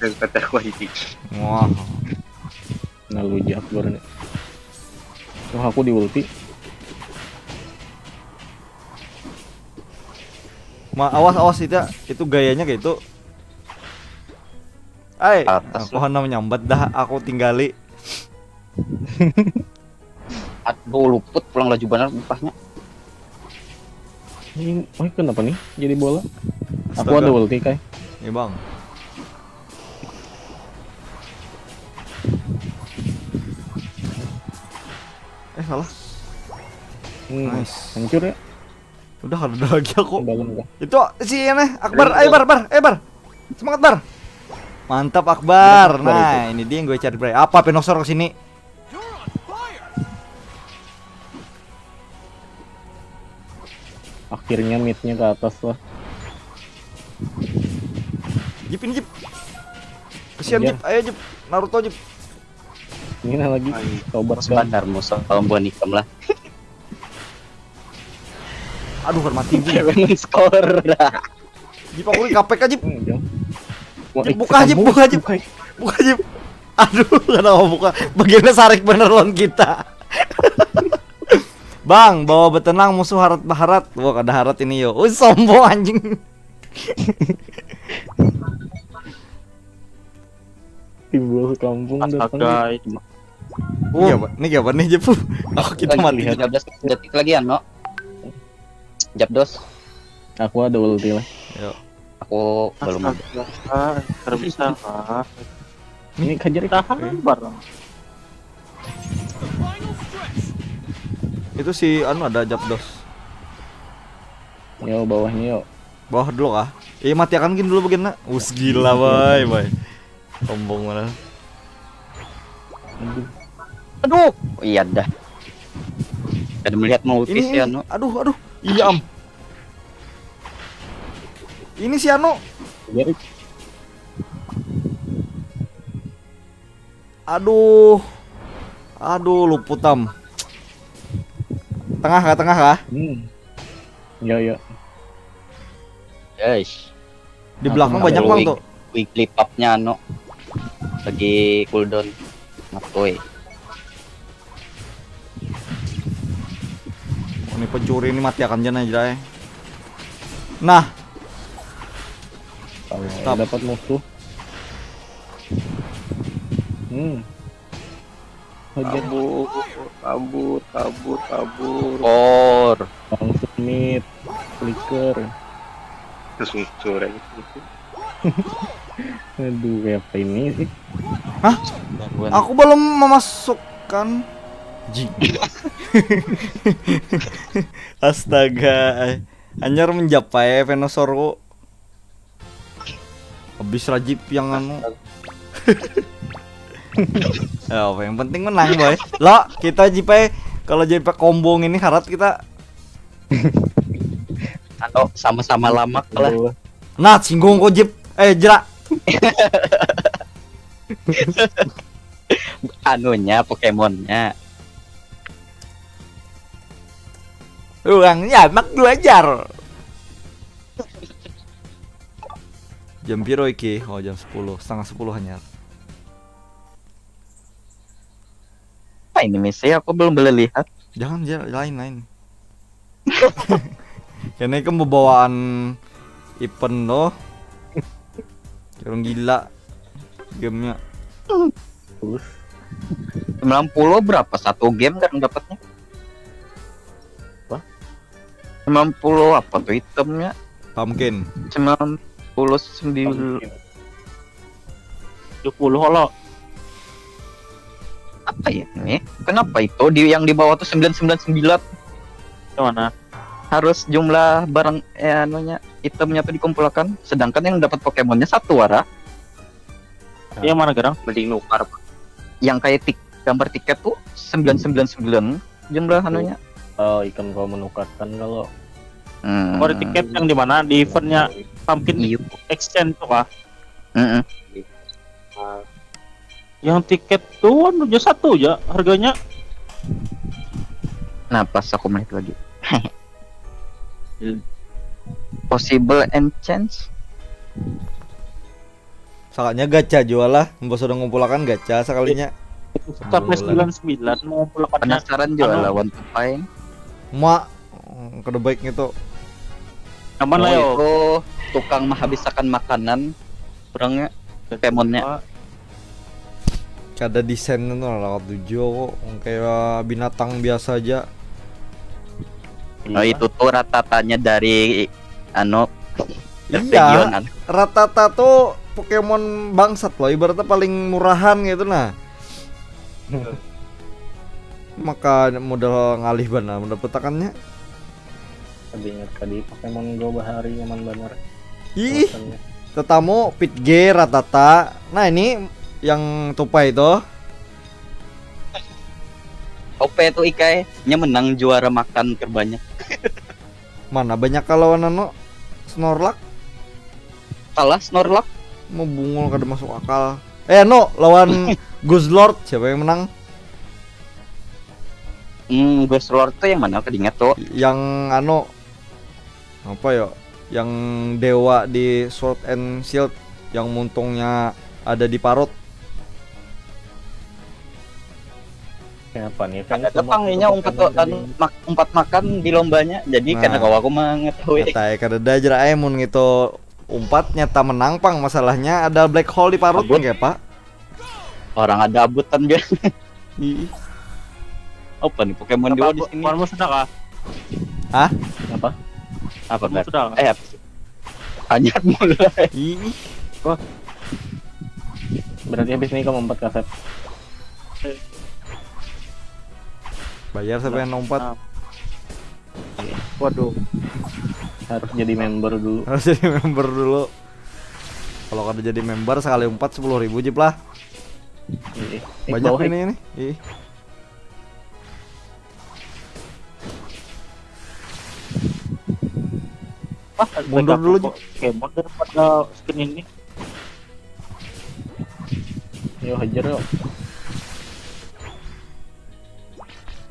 Daripada aku ini. Wah. Nah, lu jahat baru nih. Wah, aku di ulti. Ma, awas awas itu itu gayanya kayak itu. Ay, Atas aku hana menyambat dah, aku tinggali. Aduh, luput pulang laju banar bukahnya. Ini, oh, kenapa nih jadi bola? Aku Astaga. Ada ulti, Kai. Ya bang. Eh, salah. Hmm, Nice. Hancur ya? Udah, kada ada lagi aku. Dalam kah? Itu si ini Akbar, ayo Bar, Bar, ayo Bar. Semangat Bar. Mantap Akbar. Akbar Nah, itu. Ini dia yang gue cari, Bray. Apa Venusaur kesini? Akhirnya midnya ke atas lah. Jip ini Jip. Kesian Iya. Jip, ayo Jip. Naruto Jip. Ini nah lagi. Ayo. Tobat kan. Sebentar musuh kawan buhan ikam lah. Aduh, kan mati Jip. Seven skor. Jip aku di K P K Jip. Hmm, jauh. Wah, Jip, eh, buka, Jip, kamu buka, Jip. Buka Jip. Aduh, kenapa buka? Bagiannya sarik bener lawan kita. Bang, bawa betenang musuh harat baharat. Wah, kada harat ini yo. Wih, sombong anjing. Timbul sekampung datang. Astaga, itu mah. Ini apa? Ini apa nih, Jep? Oh, kita mati. Tiga belas detik lagi ya, no. Japdos. Aku ada ulti lah. Yo. Aku belum ada. Astaga, kada bisa kah? Ini kejar. Tahan barang. Itu si anu ada Japdos. Yo, bawahnya yo. Bawah dulu kah? Iya, mati akan gini dulu bagian nak. Us, gila, bay, bay. Sombong mana? Aduh. Aduh, iya dah. Kada melihat mau ulti Ini, si ini. Anu. Aduh, aduh. Iya, am. Ini si Anu. Jadi, Aduh. Aduh, luput, am. Tengah kah, tengah kah? Hmm. Yo, yo. guys. Di belakang banyak, Bang, tuh. Quick clip up-nya Anu. Lagi cooldown. Matoi. Oh, ini pencuri ini mati akan jana aja, eh. Nah, Kalau Stop. Dapat musuh. Hmm. Hajar. Kabur, kabur, kabur, kabur. Or. Bang Sumit. Flicker. Terus muncul aja. Aduh, kayak apa ini sih? Baruan. Aku belum memasukkan. Jing. Astaga. Anyar menjapai Venusaurku. Habis Rajib yang anu. Ya, apa yang penting menang, boy. Lo, kita jipai kalau jipai combo ini harat kita. Atau sama-sama lamak lah. Aduh, Nah, singgung kok, Jip. Eh, Jera. Anunya, Pokemonnya. Uangnya mak dua jar. Jam piro iki? Oh, jam sepuluh, setengah sepuluh hanya. Apa ini misi? Aku belum boleh lihat. Jangan, Jar, lain-lain. Karena kan bawaan event loh. Orang gila gamenya. Terus 90 berapa satu game kan dapatnya? Apa? 90 apa tuh itemnya? Pumpkin. 99. Tujuh puluh kalau Apa ya ini? Kenapa itu di yang di bawah tuh 999? Yang mana? Harus jumlah barang eh, anunya itemnya tuh dikumpulkan, sedangkan yang dapat Pokemonnya satu wara. Yang mana gerang? Mending nukar, Pak. Yang kayak tik gambar tiket tuh 999 jumlah anunya. Oh, ikan kau menukarkan kalau Hmm. Kalau di tiket yang di mana? Di eventnya Pumpkin Iya. Exchange tuh kah? Mm-mm. Yang tiket tuh anu aja satu aja harganya. Nah, pas aku melihat lagi. Possible and chance. Sakalinya gacha jua lah, mbak sudah ngumpulakan gacha sakalinya. Sampai Bulan. Sembilan sembilan mengumpulkannya. Penasaran juga Anu. Lawan tupai. Mak, mm, kada baik gitu. Aman lah Oh, yo. itu tukang menghabiskan makanan. Kurangnya Pokemonnya. Kada desain itu lah, lewat tujuh kok, kayak binatang biasa aja. Nah, itu tuh ratatanya dari anu Iya, regionan. Rattata tuh Pokemon bangsat loh, ibaratnya paling murahan gitu nah. Maka modal ngalih banar mendapatakannya. Tadi ingat tadi Pokemon Go bahari nyaman banget. Ih, tetamu Pidge, Rattata. Nah, ini yang tupai itu. Ope tuh ikai nya menang juara makan terbanyak. Mana banyak kalawan anu Snorlax? Kalah Snorlax. Mau bungul kada masuk akal. Eh, no, lawan Guzzlord, siapa yang menang? Hmm, Guzzlord tuh yang mana? Aku ingat tuh. Yang anu, apa ya? Yang dewa di Sword and Shield yang muntungnya ada di parut. Kenapa nih? Ada panginya umpat anu, mak, umpat makan di lombanya. Jadi nah, karena kau aku mengetahui. Katai kada ada aja ai mun gitu umpat nyata menang pang, masalahnya ada black hole di parut nggak, Pak? Orang ada abutan biar. Ih. Apa nih Pokemon dulu di sini? Kamu sudah kah? Hah? Apa? Apa sudah? Eh, apa sih? Hanyar mulai. Ih. Wah. Berarti habis ini kamu empat kaset. Bayar sampai yang empat. Waduh. Harus jadi member dulu. Harus jadi member dulu. Kalau kada jadi member sekali empat sepuluh ribu jip lah. Iya. Banyak ini ini. Ih. Wah, mundur dulu, Pokemon daripada skin ini. Yo, hajar yo.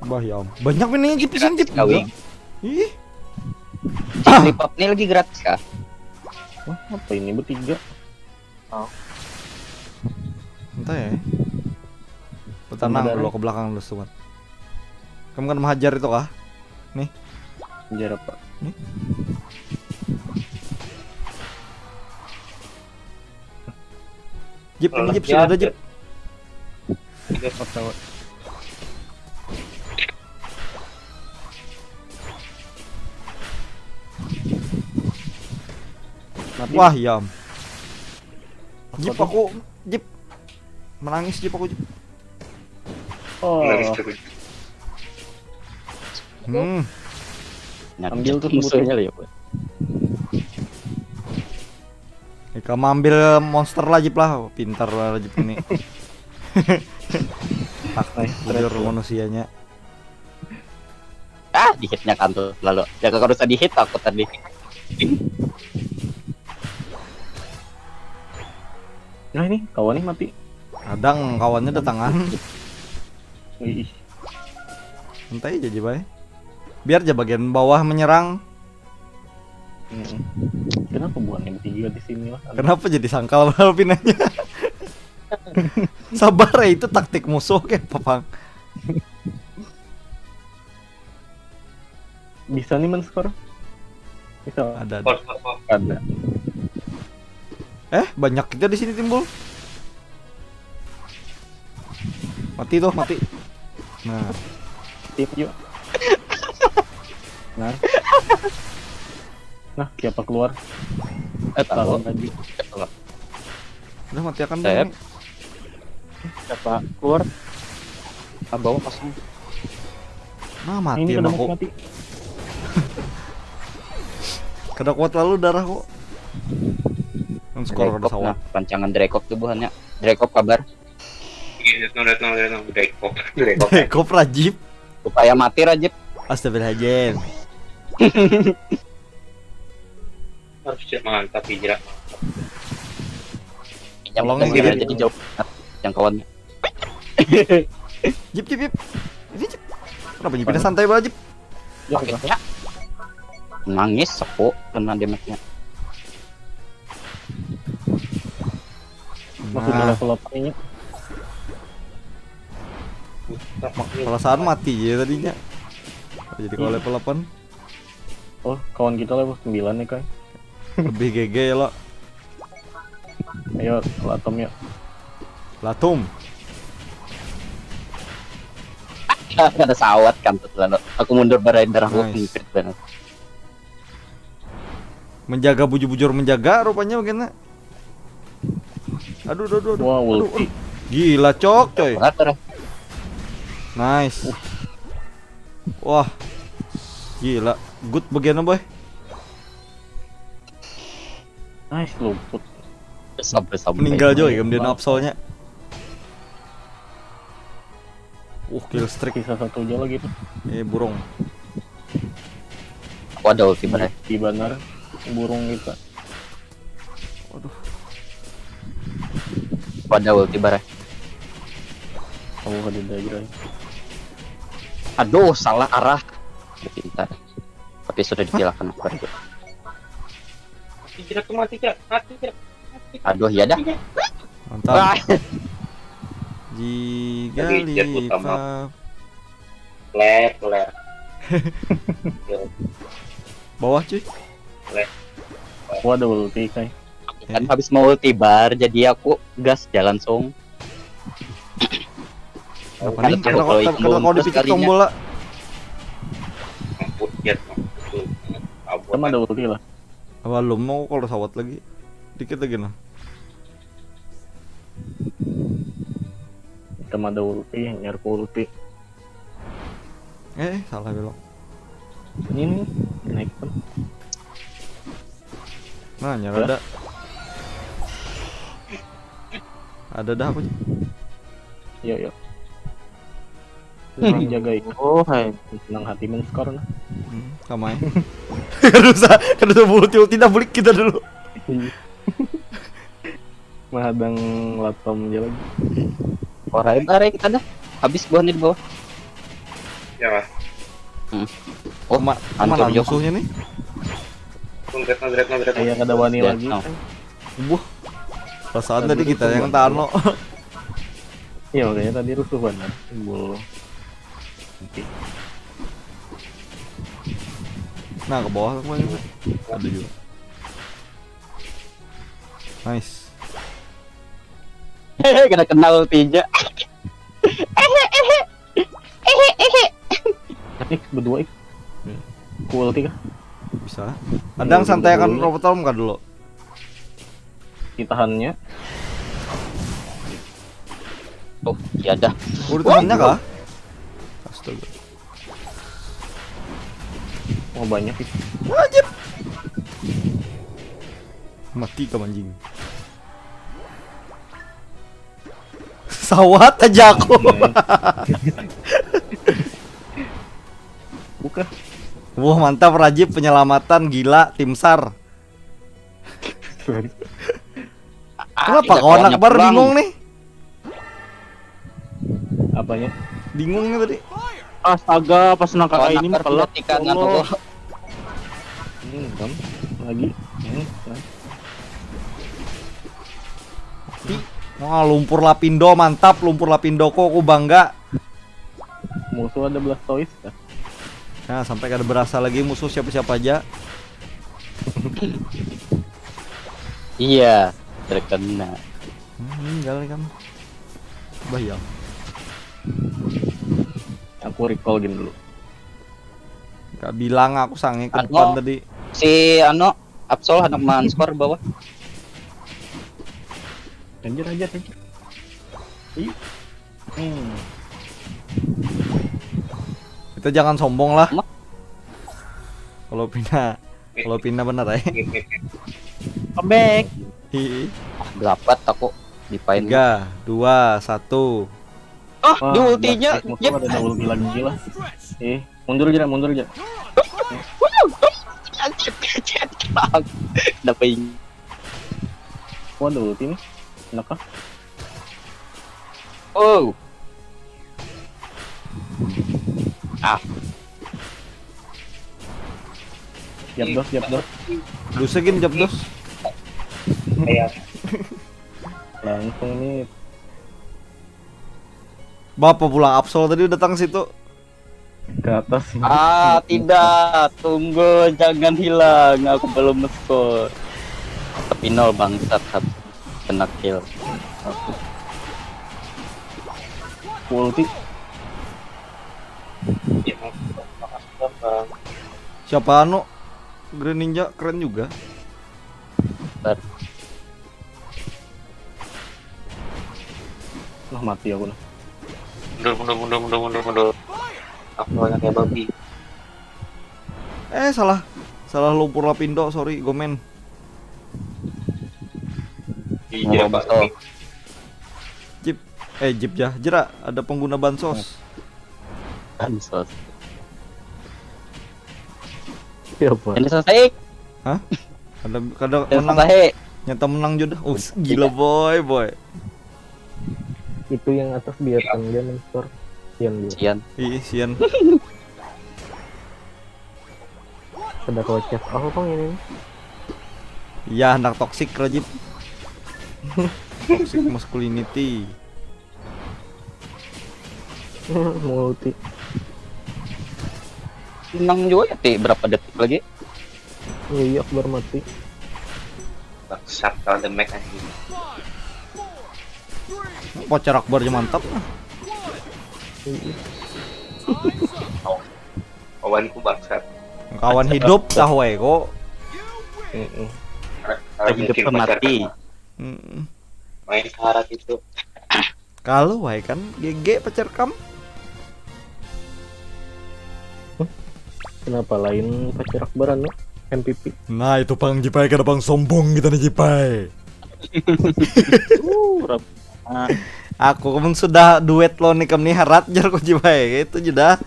Bah, ya om. Banyak ini, Jip, di sini, Jip. Kawing. Ih. Jip, ini lagi gratis kah? Wah, apa ini bertiga? Oh. Entah ya. Tenang dulu, ke belakang dulu, Sumat. Kamu kan menghajar itu kah? Nih. Hajar apa? Nih. Jip, ini Jip, sudah ada, Jip. Tiga pesawat. Mati. Wah, yam. Jip, aku, Jip. Menangis, Jip, aku, Jip. Oh. Menangis terus. Hmm. Nah, ambil tuh musuhnya lah ya, Pak. Ika ambil monster lah, Jip lah. Oh, pintar lah, Jip ini. Taktik bujur manusianya. Ah, di-hitnya kan tuh lalu. Ya, kalau usah di-hit, takut tadi. Nah, ini kawannya mati. Kadang kawannya datangan. Ih. Santai aja, Jip, bae. Biar aja bagian bawah menyerang. Mm-mm. Kenapa buahnya bertiga di sini lah? Kenapa jadi sangkal pinanya? Sabar ya, itu taktik musuh kayak papang. Bisa nih men-score. Bisa. Ada, ada. Ada. Eh, banyak juga di sini timbul. Mati tuh, mati. Nah. Tip yuk. Nah. Nah, siapa keluar? Eh, tahu. Lawan lagi. Siapa? Udah, mati akan deh. Siapa keluar? Ah, bawah kosong. Nah, mati. Ini emang kena aku. Mati. Kada kuat lalu darah kok. Kan skor kada sawat. Nah, rancangan Drekop tuh buhannya. Drekop kabar. Iya, no, no, no, no, Drekop. Drekop. Drekop Rajib. Supaya mati Rajib. Astagfirullahaladzim. Harus siap mantap, hijrah mantap. Tolong, Jip, jadi jauh jangkauannya. Jip, Jip, Jip. Ini, Jip. Kenapa Jip pindah santai banget, Jip? Ya, ya. Nangis aku kena damage-nya. Masih di level delapan ini. Perasaan mati ya tadinya. Jadi kalau level delapan. Oh, kawan kita level sembilan nih, Kai. Lebih G G ya, lo. Ayo, Latum yuk. Latum. Ada sawat kan tuh lalu. Aku mundur barain darah gua. Nice. Kempit banget. Menjaga, bujur-bujur menjaga rupanya, bagaimana? Aduh, aduh, aduh, aduh. Wah, ulti. Aduh, aduh. Gila, cok, coy. Nice. Wah. Gila. Good bagiannya, boy. Nice, luput. Sampai, sampai. Meninggal juga ya, kemudian Absolnya. Uh, kill streak. Sisa satu aja lagi tuh. Eh, burung. Aku ada ulti, Bray. Di banar burung kita. Waduh. Aku ada ulti, Bray. Kamu ada daya. Aduh, salah arah. Pintar. Tapi sudah dipilihkan aku. Mati, Cak, mati, Cak. Mati, Cak. Aduh, ya dah. Mantap. Ah. Jika lipat. Ler, ler. Bawah, cuy. Ler. Aku ada ulti, Kai. Kan habis mau ulti bar, jadi aku gas jalan song. Apa nih? Kada kau dipicik tombol lah. Ampun, Jet, ampun. Sama ada ulti lah. Awal lu mau kalau sawat lagi. Dikit lagi nah. Kita mah ada ulti, nyari ulti. Eh, salah belok. Ini nih, naik pun. Nah, nyala ada. Ada dah aku. Yuk, yuk. Orang jaga itu. Oh, hai. Senang hati men-score nah. Hmm, sama ya. Kada usah, kada usah bulut yuk, tidak bulik kita dulu. Mahadang latom aja lagi. Orai bare kita dah. Habis buahnya di bawah. Ya lah. Oh, Ma hancur mana juga. Musuhnya nih? Nagret, nagret, nagret. Kayak kada wani Ya, lagi. no. Buh. Perasaan tadi kita yang tano. Iya, makanya tadi rusuh banget. Bul. Nah, ke bawah aku aja. Ada juga. Nice. Hehe, kena kenal ultinya. X berdua X. Hmm. Ku ulti kah? Bisa. Ada yang santai kan Provotorm kah dulu? Ditahannya. Oh, iya dah. Oh, ditahannya kah? Astaga. Oh, banyak itu. Wajib. Mati kau anjing. Sawat aja aku. Buka. Wah, mantap Rajib, penyelamatan, gila, tim sar. Kenapa Tidak kawan banyak Akbar orang. Bingung nih? Apanya? Bingung nih tadi. Astaga, pas nang Kawan kayak ini Akbar mah kelak. sudah tikan, Ya Allah. Allah. Hmm, kan? Lagi. Hmm, nah. Wah, lumpur Lapindo, mantap, lumpur Lapindo kok, aku bangga. Musuh ada Blastoise kah? Nah, sampai kada berasa lagi musuh siapa-siapa aja. Iya, terkena. Hmm, meninggal nih kamu. Bayang. Aku recall game dulu. Gak bilang aku sange ke Anu. Depan tadi. Si anu Absol hendak man-score bawah. Hajar, hajar, hajar. Ih. Hmm. Kita jangan sombong lah. Mak. Kalau pina, kalau pina benar ya. Comeback. Hi. Dapat aku dipain. Tiga, dua, satu. Oh, Wah, di ultinya. Blastoise musuh Yep. Ada, ada ulti lagi lah. Eh, mundur aja, mundur aja. Dapat ini. Wah, ada ulti nih. Enak kah? Oh. Ah, Jabdos, jabdos. Lusegin Jabdos. Kayak Langsung nih. Bapak pulang Absol tadi datang situ. Ke atas. Ah, tidak. Tunggu, jangan hilang. Aku belum men-score. Tapi nol bangsat, hab. Kena kill. Ulti. ya, makasih Bang. Siapa anu? Greninja keren juga. Bentar. Nah, mati aku nah. Mundur, mundur, mundur, mundur, mundur, mundur. Aku lawannya kayak babi. Eh, salah. Salah lumpur Lapindo, sorry, gomen. Di Jepang. Betul. Jeep. Eh, Jeep ya. Jera, ada pengguna bansos. Bansos. Siapa? Ini selesai. Hah? Kada kada Ini menang. Selesai. Nyata menang juga dah. Us, gila boy, boy. Itu yang atas biarkan dia men-score. Yang dia. Sian. Ih, sian. Ada kocak. Oh, apa ini? Ya, anak toxic Rajib. Toxic masculinity. Multi. Menang juga ya, Ti. Berapa detik lagi? Iya, iya, Akbar mati. Bangsat kalau demek anjing. Pacar Akbar aja mantap. Iya. Kawanku bangsat. Kawan hidup tah wae kok. Heeh. Kalau Hidup mungkin sama pacar mati. Mm-mm. Main syarat itu. Kalau wae kan G G pacar kam. Kenapa lain pacar Akbar anu M V P? Nah, itu pang Jipai kada pang sombong kita nih Jipai. Uh, rap- ah, Aku mun sudah duet lawan ikam nih harat jar ku jiwa ya, itu jeda.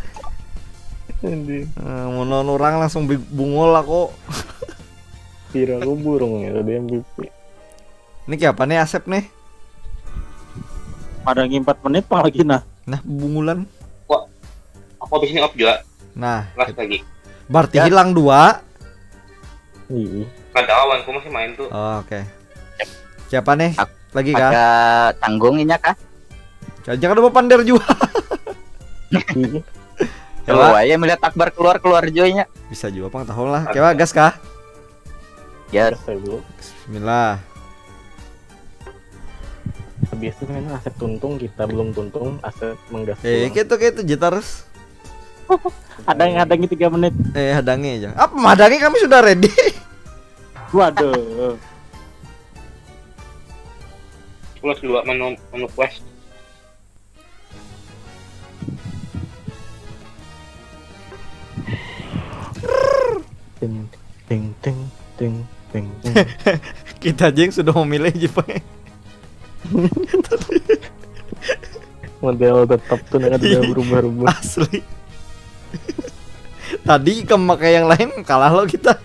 Anjing. Eh, mun lawan orang langsung bi- bungul aku. Kira aku burung ya tadi M V P. Ini kayak apa nih Asep nih? Ada empat menit pang lagi nah. Nah, bungulan. Wah, aku habis ini off juga. Nah, last lagi. Berarti ya. Hilang dua. Iya. Kada, lawanku masih main tuh. Oh, oke. Okay. Siapa nih? Ak lagi kah? Ada tanggunginya kah? Jangan ada pander juga. Kalau ya melihat Akbar keluar keluar joynya. Bisa juga pang tahu lah. Coba gas kah? Ya. Gas dulu. Bismillah. Biasanya kan aset tuntung kita belum tuntung aset menggas. Eh, gitu gitu jetarus. Ada yang hadangi tiga menit. Eh, hadangi aja. Apa hadangi kami sudah ready. Waduh. Plus dua menu menu quest. Ting ting ting ting ting ting. Kita aja yang sudah memilih Jepang. Model tetap tuh nggak ada berubah-ubah. Asli. Tadi ikam pakai yang lain kalah lo kita.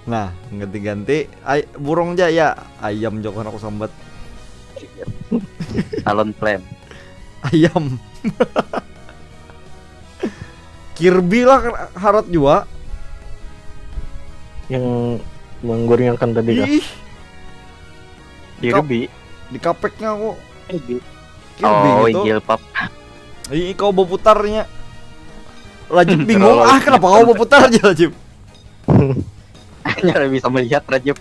Nah, ganti-ganti ay burung ja ya ayam jokon aku sambat. Talon flame. Ayam. Kirby lah harat juga. Yang mengguring yang kan tadi kah? Ih. Kirby. Di kapeknya aku. Kirby. Kirby oh, gitu. Igil pap. Ih, kau berputarnya. Rajib bingung, ah kenapa kau berputar aja Rajib? Hanya bisa melihat Rajib.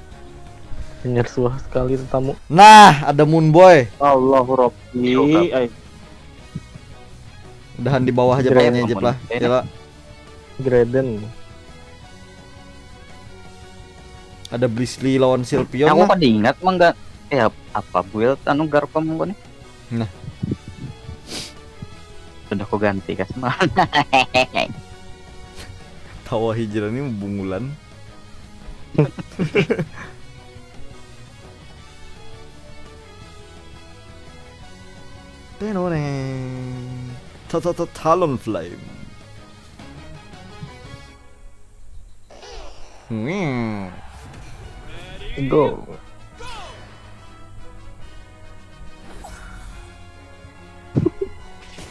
Hanya suah sekali tetamu. Nah, ada Moon Boy. Allahu Rabbi. Udahan di bawah aja paling Jip lah. Gila. Graden. Ada Blisly lawan Silpion. Aku kan ingat mangga eh apa build anu Garpam kok nih. Nah. Sudah ku ganti kasmar. Tawa hijrah ini bungulan. Tenoreng. Talon Flame. Go.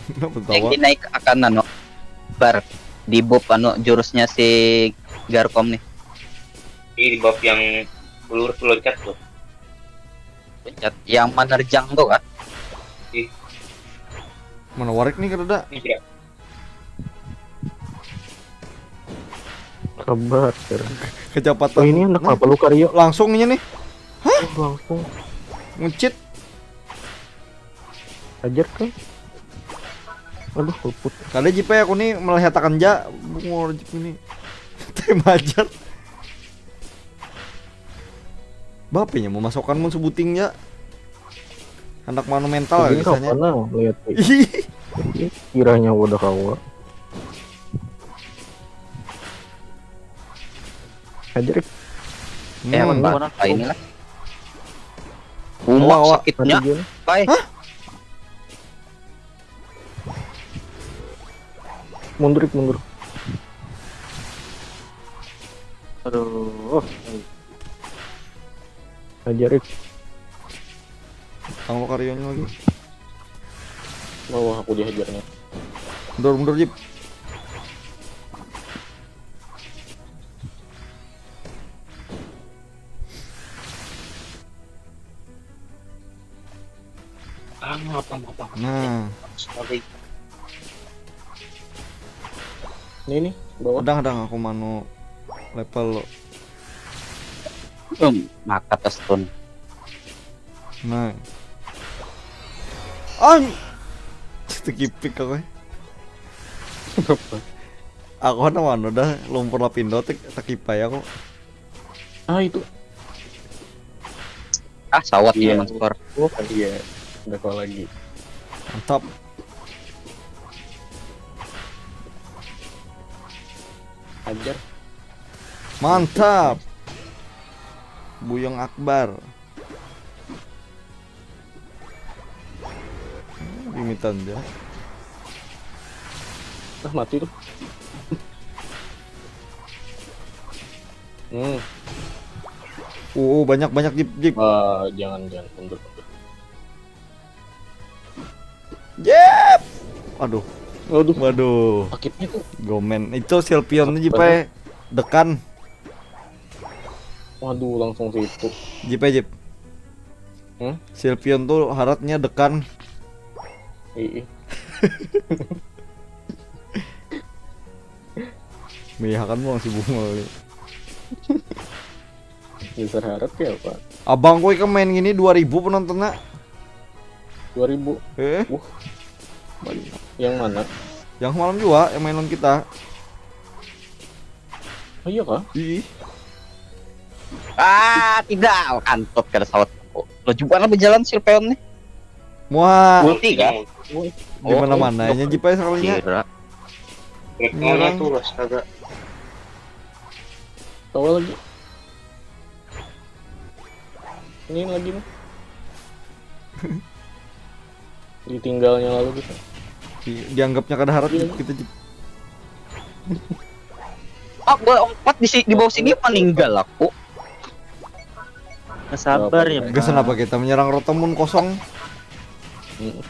Kenapa tawa? Yang naik akan anu bar di buff anu jurusnya si Garkom nih. Ini di buff yang lurus loncat tuh. Loncat yang menerjang tuh kan? Ih. Mana warik nih kada? Sabar. Kecepatan. Oh, ini anak apa lu Karyo? Langsungnya nih. Hah? Oh, langsung. Ngucit. Ajar kan? Aduh, luput. Kada jipa aku nih melihatakan ja bungor jip ini. Terima ajar. Bapenya memasukkan mun sebuting ja. Anak monumental ya biasanya. Lihat. Kiranya udah kawa. Hajar. Hmm. Eh, aman banget. Apa ini lah? Uma sakitnya. Pai. Hah? Mundur, mundur. Aduh. Hajar, Rik. Tang lo karyanya lagi. Bawah aku dihajarnya. Mundur, mundur, Jip. Ah, ngapa ngapa. Nah. Sorry. Ini nih, bawah. Kadang-kadang aku manu level lo. Um, makat stun. Nah. Ang. Itu kipik aku. Kenapa? Aku kan anu dah lumpur lapindo tak tak kipai aku. Ah itu. Ah sawat iya, memang skor. Oh iya, udah kalau lagi. Mantap. Hajar. Mantap. Buyung Akbar. Mitan dia. Ah, mati tuh. Hmm. Uh, banyak banyak, Jip, Jip. Ah, jangan, jangan, mundur, mundur. Jip. Aduh. Waduh, Waduh. Sakitnya tuh. Gomen. Itu Silpion aja, Pak. Dekan. Waduh, langsung situ. Jip aja, Jip. Hmm? Silpion tuh haratnya dekan. Ih, Mihakan mau si bunga kali. Dasar harat ya, Pak. Abang koi kan main gini dua ribu penontonnya. Dua ribu. Eh, Wah. Banyak. Yang mana? Yang malam juga yang main lawan kita. Oh iya kah? Ih, Ah, tidak, kantut kada sawat. Lo juga lah berjalan Silpion nih. muah. Ulti kah? Di mana-mananya Jip aja sekalinya. Kira. Red Mall-nya tuh, astaga. Tahu lagi. Ini lagi nih. Ditinggalnya lalu gitu. Di- dianggapnya kada harat Iya. Jip, kita, Jip. Ah, gua empat di, si- di bawah sini meninggal aku. Nah, sabar ya. Gasan apa kita menyerang Rotomun kosong? Hmm.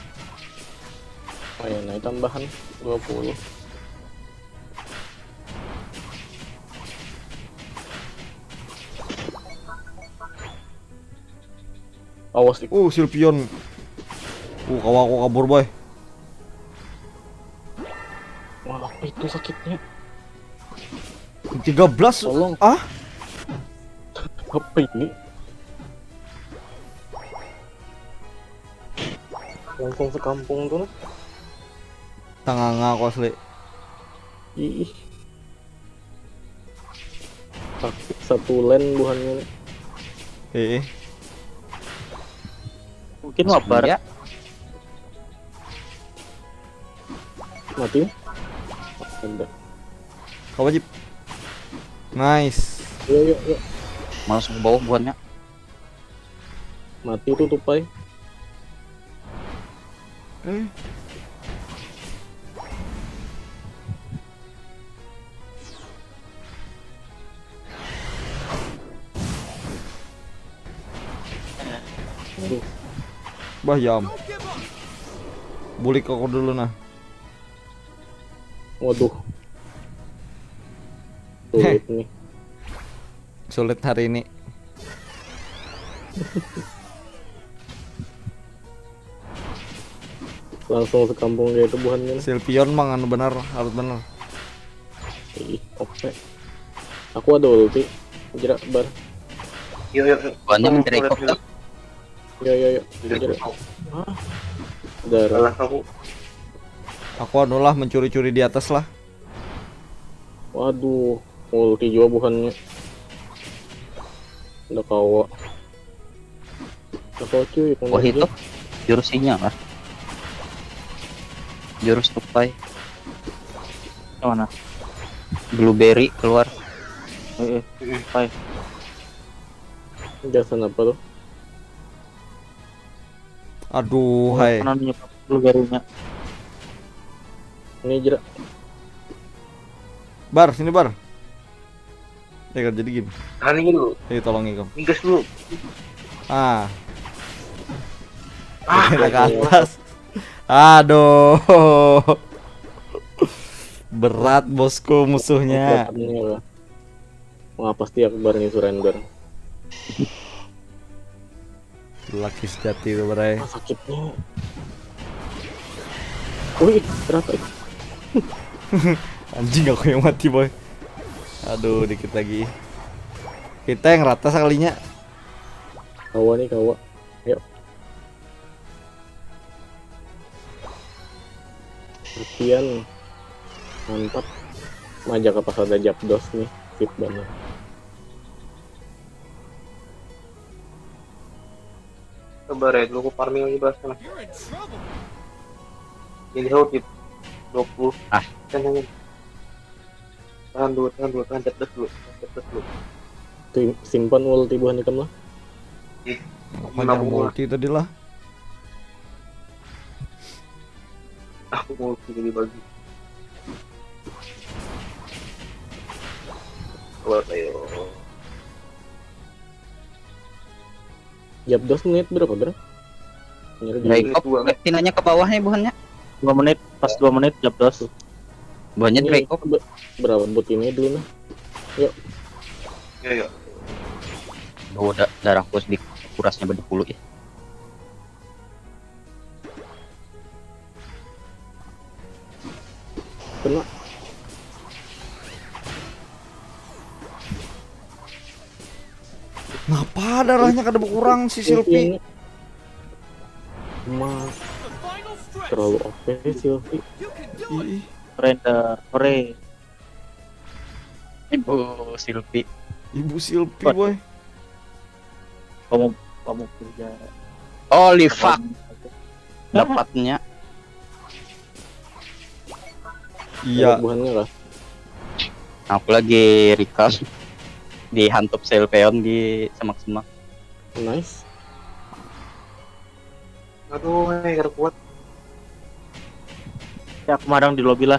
Oh ya, naik tambahan dua puluh. Awas nih. Uh, Silpion. Uh, kawa aku kabur, boy. Wah, apa itu sakitnya? Tiga belas. Tolong. Ah, Apa ini? Langsung sekampung tuh. Tanganga aku asli. Ih. Sakit satu lane buhannya nih. Eh, eh. Mungkin wabar. Ya. Mati. Ada. Kawa, Jip. Nice. Yuk, yuk, yuk. Malah ke bawah buhannya. Mati tuh tupai. Eh. Aduh. Bah, yam. Bulik aku dulu nah. Waduh. Sulit nih. Sulit hari ini. Langsung sekampung kayak itu buhannya nih. Silpion mang anu benar, harus benar. Ih, oke. Aku ada ulti. Jerak bar. Yuk, yuk, yuk. Buhannya Tolong, mencari tolong, kok. tolong. Ya, ya, ya. Udah, Jerak. tolong. Darah. Salah aku. Aku anu lah mencuri-curi di atas lah. Waduh, ulti juga buhannya. Udah kawa. Udah kawa cuy, Wah, itu jurusnya lah. Jurus tupai. Yang mana? Blueberry keluar. Eh, eh. Hai. Jasan apa tuh? Aduh, hai. Kanan nyup blueberry-nya. Ini jerak. Bar, sini, Bar. Ya kan, jadi gini. Tahan dulu. Ayo, tolong ikam. Gas dulu. Ah, Ah, kita ke atas. Aduh. Berat, bosku, musuhnya. Oke, ini apa? Wah, pasti Akbar nih surrender. Laki sejati itu, bray. Ah, sakitnya. Wih, rata. Anjing, aku yang mati, boy. Aduh, dikit lagi. Kita yang rata sekalinya. Kawa nih, kawa. Yuk. Latihan. Mantap. Majak apa sada Japdos nih. Sip banget. Sabar ya, dulu aku farming lagi bahas sana. Jadi how tip dua puluh. Ah. Kan hanya. Tahan dulu, tahan dulu, tahan, cepet dulu, cepet dulu. Tim, simpan ulti buhan ikam lah. Apa yang mau ulti tadi lah? Aku mau pilih bagi. Keluar ayo. Jab dos menit berapa, Bro? Nyari di Dracob, eh, pinanya ke bawah nih buhannya. Dua menit, pas dua menit jab dos. Buhannya ini Dracob. be- berapa buat ini dulu nah. Ya ya. Oh, da darahku sedikit kurasnya berdepuluh ya. Kena. Ngapa darahnya kada berkurang si Silpi? Emang terlalu OP sih Silpi. Ih, Render, hore. Ibu Silpi. Ibu Silpi boy. Kamu kamu kerja. Holy fuck. Dapatnya. Iya. Buhannya lah. Aku lagi recall di hantup Silpion di semak-semak. Nice. Aduh, ini kada kuat. Ya aku madang di lobby lah.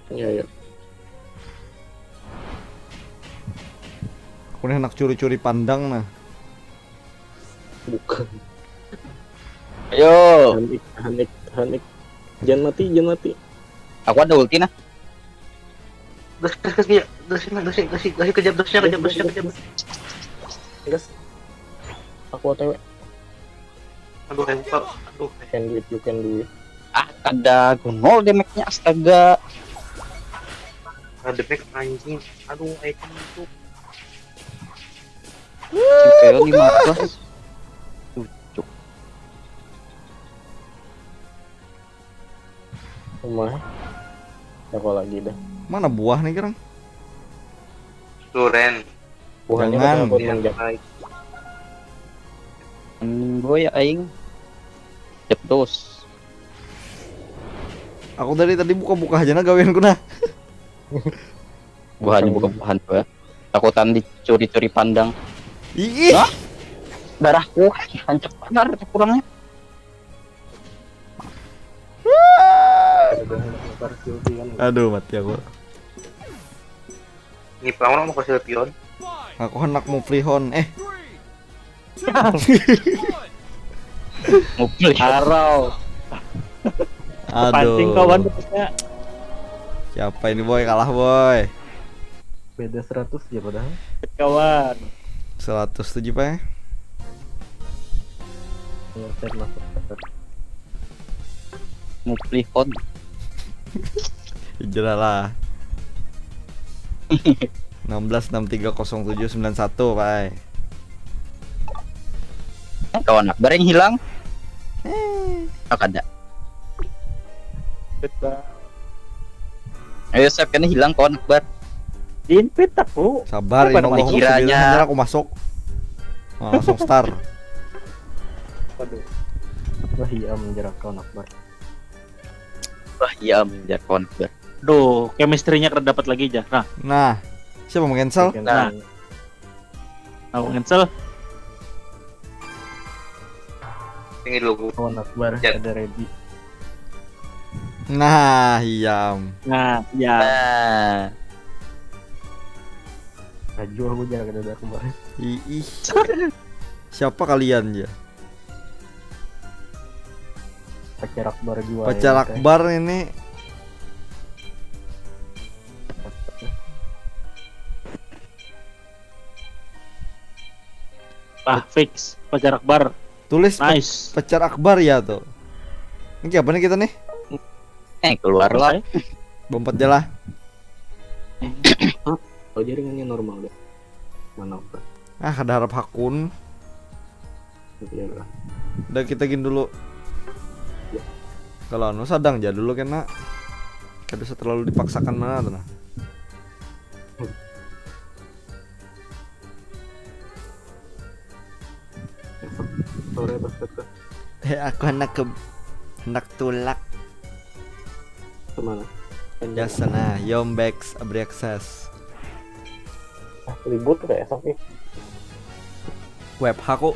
Ya ya. Aku nih anak curi-curi pandang nah. Bukan. Ayo. Hanik, Hanik, Hanik. Jangan mati, jangan mati. Aku ada ulti nah. Gas gas gas ya. Gasin lah, gasin gasin gasin kejap dosnya kejap dosnya kejap. Gas. Aku OTW. Aduh, hebat. Aduh, Can do it, you can do it. Ah, ada gunol damage-nya, astaga. Ada back anjing. Aduh, item itu. Silpion lima ratus. Cucuk. Rumah. Aku lagi dah. Mana buah nih, Kerang? Tuh, Ren. Buhannya Jangan. Aku Iya, menjak. Baik. Mending gue ya aing. Jab dos. Aku dari tadi buka-buka aja nah gaweanku nah. Buhannya bukan buhan gue. Takutan dicuri-curi pandang. Ih, Hah? Darahku hancur benar kurangnya. Ada yang bakar Silpi kan. Aduh, mati aku. Ini orang mau ke Silpion. Aku hendak Muflihon. Eh, Muflihon. Harau. Aduh. Pancing kawan terusnya. Siapa ini, boy? Kalah, boy. Beda seratus ya padahal. Kawan. Seratus tujuh, Pak. Yang set masuk. Muflihon. Hijrah lah. Enam belas enam tiga kosong tujuh sembilan satu, Pak. Eh, kawan Akbar yang hilang. Oh, kada. Ayo, Sep, kena hilang kawan Akbar. Diinvite aku. Sabar, Apa inna namanya? Allah Kiranya. Aku masuk. Oh, langsung star. Waduh. Wah iya menjerat kawan Akbar. Wah, iya, menjar kawan Akbar. Duh, chemistry-nya kada dapat lagi aja. Nah, Nah, siapa mau cancel? Bikin Nah. Aku cancel. Tinggi dulu. Kawan Akbar Ya. Ada ready. Nah, hiam. Nah, ya. Nah, Laju aku jarak dada kemarin. Ih. Siapa kalian ya? Pacar Akbar juga. Pacar Ya, Akbar ini. Ah, fix. Pacar Akbar. Tulis pe- Nice. Pacar Akbar ya tuh. Ini apa nih kita nih? Eh, keluar lah. Bompat aja lah. Oh jaringannya normal deh. Mana Akbar? Ah, ada harap hakun. Iya lah. Udah kita gin dulu. Kalau anu sadang aja dulu kena. Kada usah terlalu dipaksakan mana tuh nah. Sore pas ke Eh, aku anak ke anak tulak. Kemana? Ya sana, Yombex abri akses. Ah, ribut kayak esok nih. Web haku.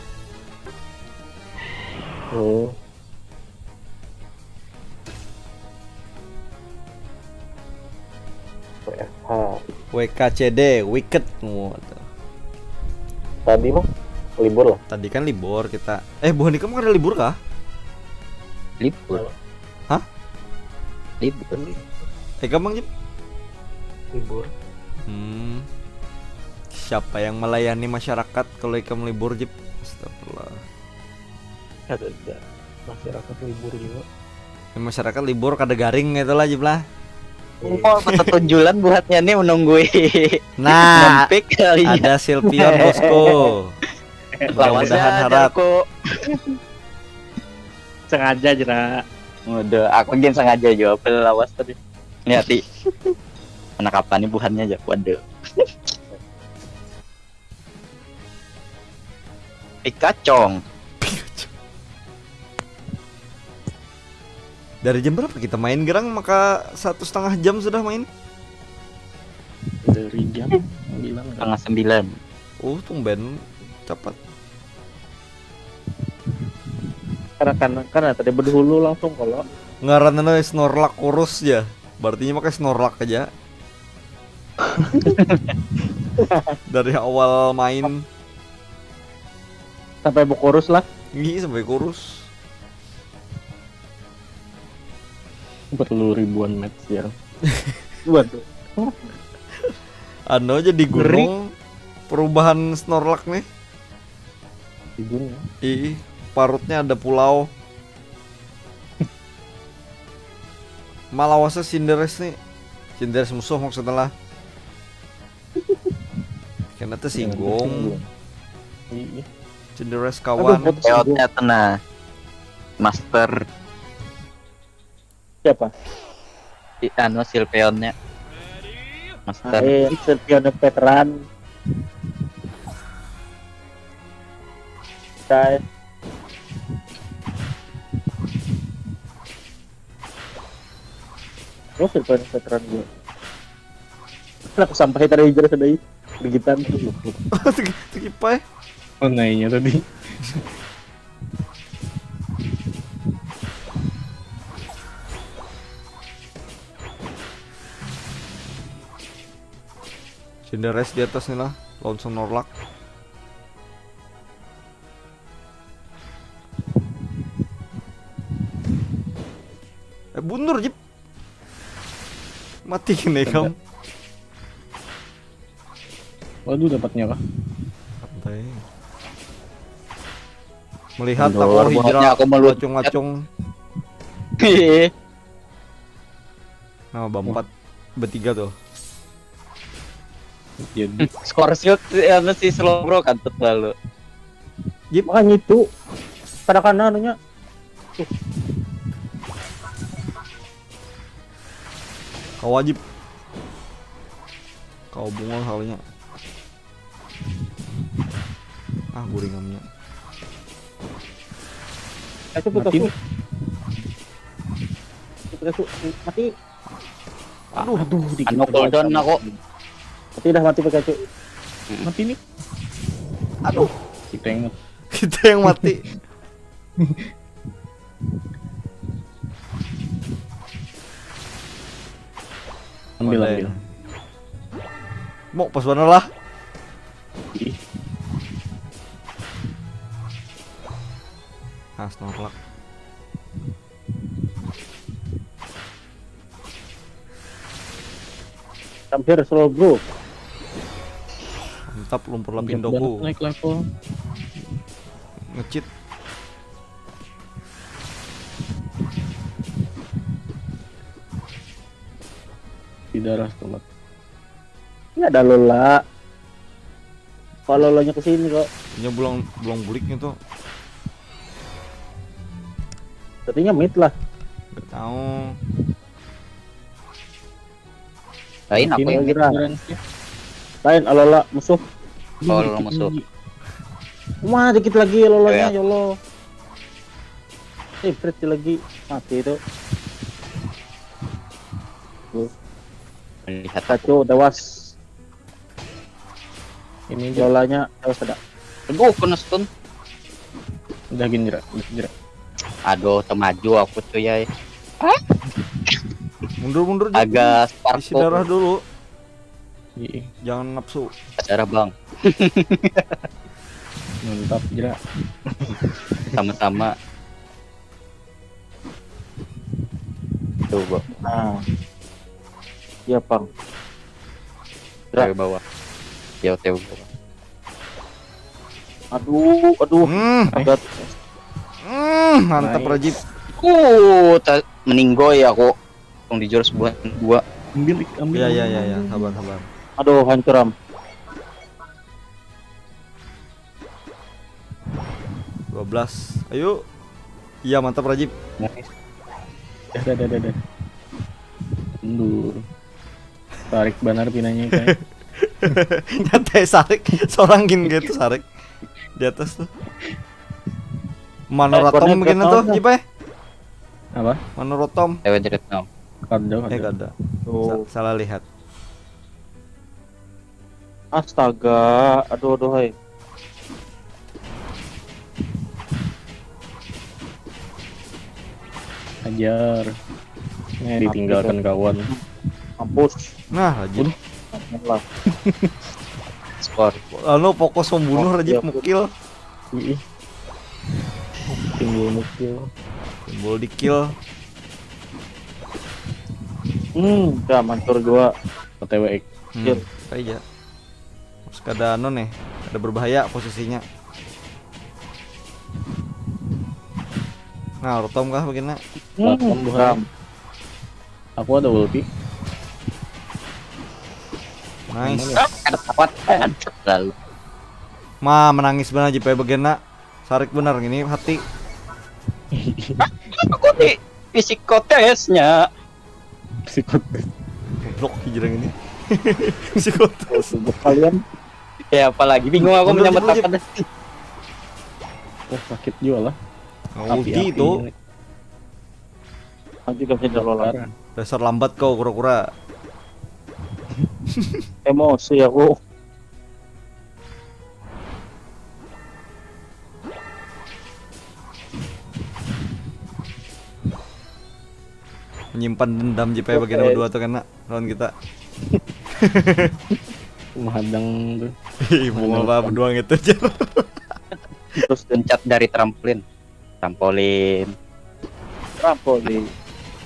Hmm. W K C D, Wicked. Wah, tuh. Tadi mah libur lah. Tadi kan libur kita. Eh, buhan ikam kada libur kah? Libur. Hah? Libur. Eh, ikam, Mang Jip? Libur. Hmm. Siapa yang melayani masyarakat kalau ikam libur, Jip? Astagfirullah. Ada, ada. Masyarakat libur juga. Ya, masyarakat libur kada garing gitu lah, Jip lah. Oh, kota tunjulan buatnya nih menunggui. Nah, Nempik kali ya. Ada Silpion, bosku. Lawas Mudah-mudahan aja harat. Kok. Sengaja jera. Waduh, aku gin sengaja jawab lawas tadi. Lihat ti. Anak apa nih buhannya aja, waduh. Pikacong. Dari jam berapa kita main, Gerang? Maka satu setengah jam sudah main? Dari jam sembilan kan? Setengah sembilan. Oh, tumben cepat. Karena kan karena tadi berdahulu langsung kalau Ngarannya Snorlax kurus ya. Berarti pakai Snorlax aja. Dari awal main. Sampai berkurus lah. Ih, sampai kurus. Empat puluh ribuan match ya. Waduh. Anu aja di gunung perubahan Snorlax nih. Di gunung. Ih, parutnya ada pulau. Malawasa Cinderace nih. Cinderace musuh maksudnya lah. Kena tersinggung. Iya. Cinderace Aduh, kawan. putus Peotnya gua. Tenah. Master. Siapa? Di anu Silpeonnya. Master. Eh, Silpion veteran. Guys. Oh, Silpion veteran gue. Aku sampai tadi hijrah sedai. Digitan. Tegi- Tegipai. Oh, naiknya tadi. Cinderace di atas nih lah, lawan Snorlax. Eh, bundur, Jip. Mati kena ikam. Waduh, dapatnya kah? Santai. Melihat Kendor, aku hijrah buatnya aku meluncur. Lacung-lacung. Nah, berempat, bertiga tuh. Jadi Skor shoot anu si Slowbro kan tuh lalu. makanya itu. Kada kana anunya. Kau wajib. Kau bungul kalinya. Ah, guringannya. Ayo, putus. Mati. Putus, mati. Aduh, aduh, dikit Anu doang. Cooldown aku. Mati dah, mati Pikachu. Mati nih. Aduh, kita yang Kita yang mati. Ambil, Boleh. Ambil. Mau pas mana lah? Ih. Ah, Snorlax. Hampir slow, bro. Mantap, lumpur Mantap lapindoku. Banget naik level. Ngecheat. Di darah tomat. Ini ada Lola. Kalau Lolanya ke sini kok. Ini belum belum buliknya tuh. Tadinya mid lah. Gak tahu. Lain aku Ini yang Gira. mid. Lain Alola musuh. Oh, Alola musuh. Wah, dikit lagi Alolanya, Ya. Ya Allah. Eh, Fred lagi mati itu. Melihat aku. Pikachu tewas. Ini aja. Lolanya tewas ada. Aduh, kena stun. Udah gini, Ra. Udah gini, Ra. Aduh, temaju aku cuy ya. Mundur-mundur dulu. Agak Isi sparkle. Darah dulu. Ih, Jangan nafsu. Acara bang. Mantap, Jera. Sama-sama. Tuh bang. Nah. Iya, Pang. Tewe bawah. Ya tewe bawah. Aduh, aduh. Hmm, Agak hmm, mantap Nice. Rajib. Uh, ta- meninggoy aku. Tong dijor sebuah dua. Ambil, ambil. Ya ya ya ya, sabar sabar. Aduh, hancur am. Dua belas. Ayo. Iya, mantap Rajib. Nice. Dah, dah, dah, dah, dah. Mundur. Tarik banar pinanya kayak. Nyata sarik, seorang gin gitu sarik di atas tuh. Mana Eh, rotom konek begini rotom tuh, dah. Jipe? Apa? Mana rotom? Tewe jerit now. Kada, Eh kada. kada. Tuh. Sa- salah lihat. Astaga, aduh aduh hai. Ajar. Eh, ditinggalkan kawan. Mampus. Nah, Rajib. Lah. Skor. Lalu fokus membunuh Oh, Rajib iya. mukil. Ih. Timbul mukil. Timbul di kill. Hmm, udah mancur dua. O T W X. Hmm, aja. Terus kada anu nih, kada berbahaya posisinya. Nah, rotom kah begini? Hmm, Makan, Bang. Ram. Aku ada ulti. Nice. Kada kuat. Lalu. Ma, menangis benar Jipe begini. Sarik benar gini hati. Aku di psikotesnya. Psikot. Goblok hijrah ini. Psikotes. Tubuh kalian Ya apalagi bingung aku Mundur, menyambut mundur, apa dah. Wah, sakit juga lah. Ulti Api-api itu. ini. nanti kasih dulu lah. Parah. Dasar lambat kau kura-kura. Emosi aku. Menyimpan dendam Jipe bagian Oke. Dua tuh kena lawan kita. Mahadang tuh. Ih, bunga apa berdua gitu aja. Terus Loncat dari trampolin. Trampolin. Trampolin.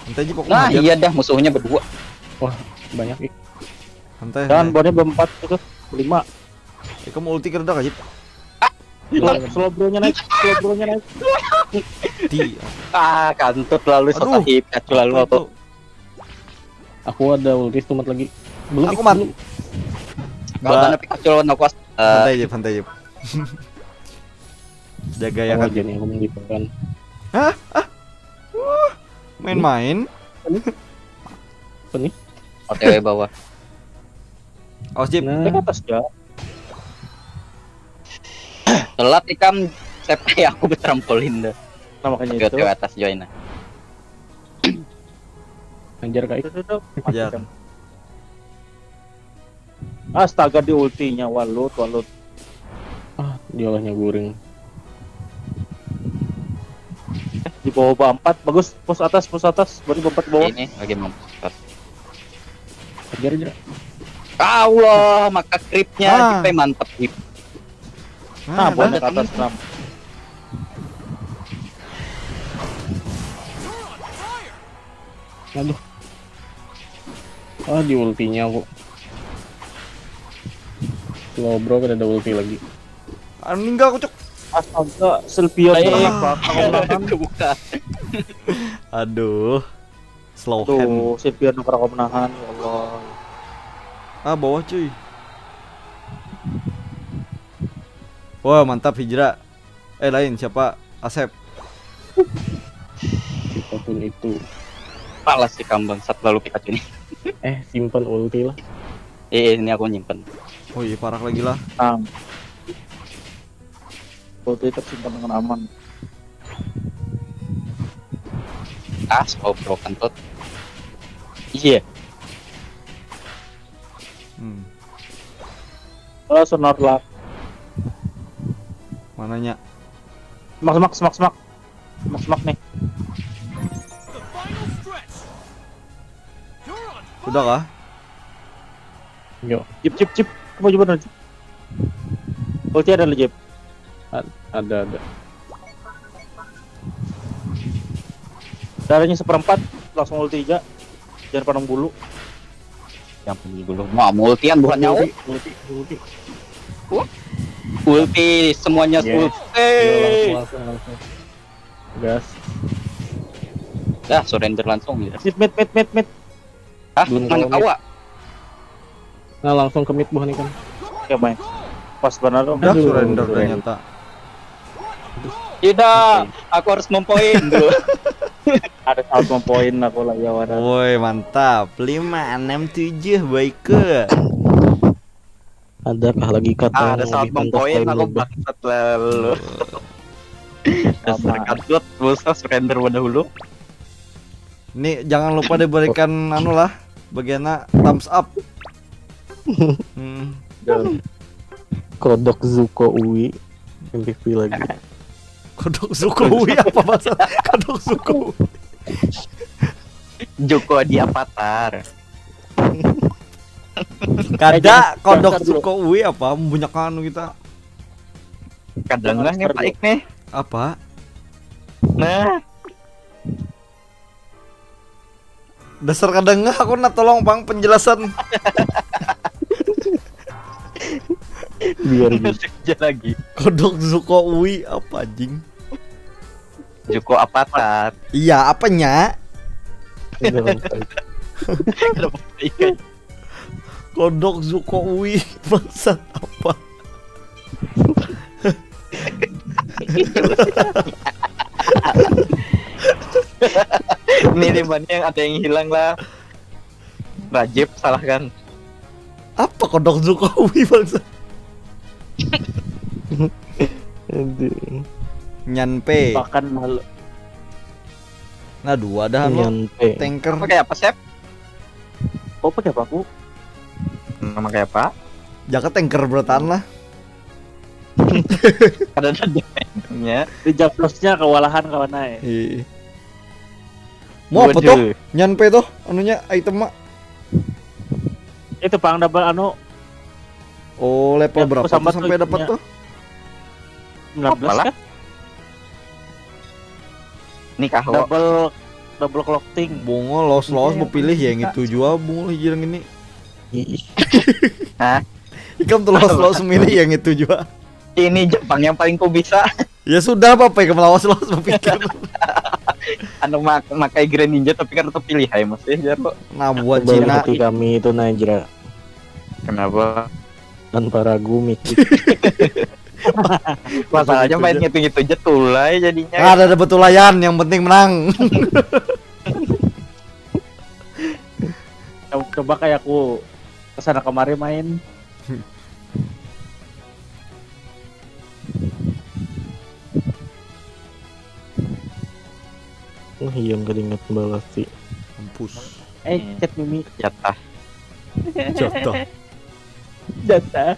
Santai aja pokoknya. Nah Hajar. Iya dah musuhnya berdua. Wah, banyak, ih. Santai. Jangan Santai. Buahnya berempat itu lima. Eh, kamu ulti kira dah Jip. Slow bro-nya naik, slow bro-nya naik. Di. Ah kantut lalu Aduh. Sotahip kacau lalu Apa aku. itu? Aku ada ulti stumat lagi. Belum, Aku ih, mat. belum. Kalau Ba- mana Pikachu lawan aku as- eh, Santai Jip, santai Jip. Jaga ya Oh, kan. Jadi aku menggigitkan. Hah? Ah. Wah, main-main. Apa nih? O T W bawah. Awas Jip. Nah, Ke atas ya. Telat ikam. Saya aku bertrampolin dah. Nah makanya Tapi O T W itu. Atas Joy nah. Hajar, Kak. Itu tuh. Hajar. Matikan. Astaga di ultinya walut walut. Ah, diolahnya guring. Di bawah ba empat bagus, push atas, push atas, baru ba empat di bawah. Ini lagi mampus. Hajar aja. Allah, maka creepnya Ah. Jipe mantep Jip. Nah, Ah, buahnya dah. ke atas enam. Aduh. Ah, di ultinya aku. Slow bro, kada ada ulti lagi. Ah, meninggal aku cuk. Astaga, Sylveon Eh, kena apa? Kena Kebuka. Aduh. Slow hand. Tuh, Sylveon kena menahan, ya Allah. Ah, bawah cuy. Wah, mantap Hijrah. Eh, lain siapa? Asep. Siapapun itu. Kalah si kambang sat lalu Pikachu ini. Eh, simpan ulti lah. Eh, ini aku nyimpen. Oh iya, parak lagi lah. Tang. Ulti tersimpan dengan aman. Ah, slow bro kentut. Iya. Hmm. Oh, Snorlax. Mananya? Smak, smak, smak, smak. Smak, smak nih. Sudah kah? Yuk. Jip, jip, jip. Apa coba, Jip? Ulti ada lo, Jip. Ad- ada, ada. Darahnya seperempat, langsung ulti aja. Jangan pandang bulu. Yang dulu mau multian bukan nyawa. Ulti, ulti, ulti. Ulti semuanya Yes. ulti. Iya, langsung, langsung. Gas. Dah surrender langsung ya. Mid, mid, mid, mid, mid. Hah, Belum mana tahu, kawa? Nah, langsung ke mid buah nih kan. Oke, main. Pas benar dong. Udah Aduh, surrender udah surrender. Nyata. Tidak, aku harus mempoin dulu. Ada saat mempoin aku lah ya, wadah. Woi, mantap. Lima, enam, tujuh, baik ke. Adakah lagi kata Ah, yang ada saat lebih pantas mempoin lain aku dulu? Bangsat lalu. Dasar kadut, usah surrender pada hulu. Nih, jangan lupa diberikan anu lah, bagiannya thumbs up. Hmm. Kodok Zuko Ui M V P lagi. Kodok Zuko Ui apa bahasa? Kodok Zuko Ui. Joko di Avatar. Kada Eh, jangan- kodok jangan dulu. Zuko Ui apa? Banyak anu kita. Kadang lah nih Pak Ik nih. Apa? Nah, Dasar kadang nggak aku nak tolong pang penjelasan. Biar gitu. Masuk aja lagi. Kodok Zuko Ui apa anjing? Joko Avatar. Iya, apanya? Kenapa ikan? Kodok Zuko Ui bangsat apa? Ini nih Bani, yang ada yang hilang lah. Rajib salahkan. Apa kodok Zuko Ui bangsat? Aduh. Nyanpe. Bahkan malu. Nah, dua dah anu. Nyanpe. Tanker. Pakai apa, Sep? Kok pakai apa aku? Nama kayak apa? Jaka tanker bertahan lah. Ada ada damage-nya. Di jablosnya kewalahan kawan ai. Iya. Mau apa tuh? Nyanpe tuh anunya item mak. Itu pang double anu Oh, level Ya, berapa tuh sambat sampai tuh, dapat ya. tuh? sembilan belas Apalah? Kah? Nih kah lo? Double double cloaking. Bungo los los Iya, mau pilih ya yang bisa. Itu jua bungo hijrang ini. Ih, Hah? Ikam tuh los los milih yang itu jua. Ini Jepang yang paling ku bisa. Ya sudah apa ikam lawas los berpikir. Anu mak makai Greninja tapi kan tetap pilih hai masih ya kok. Nah buat kembali Cina hati kami itu Najra Kenapa? Tanpa ragu mikir. Masalahnya main ngitung-ngitung aja tulai jadinya. Nggak ada ada betulayan yang penting menang. Coba kayak aku kesana kemari main. Nah, iya nggak diingat balas sih. Mampus. Eh, Hmm. Chat Mimi. Jatah. Jatah. Jatah.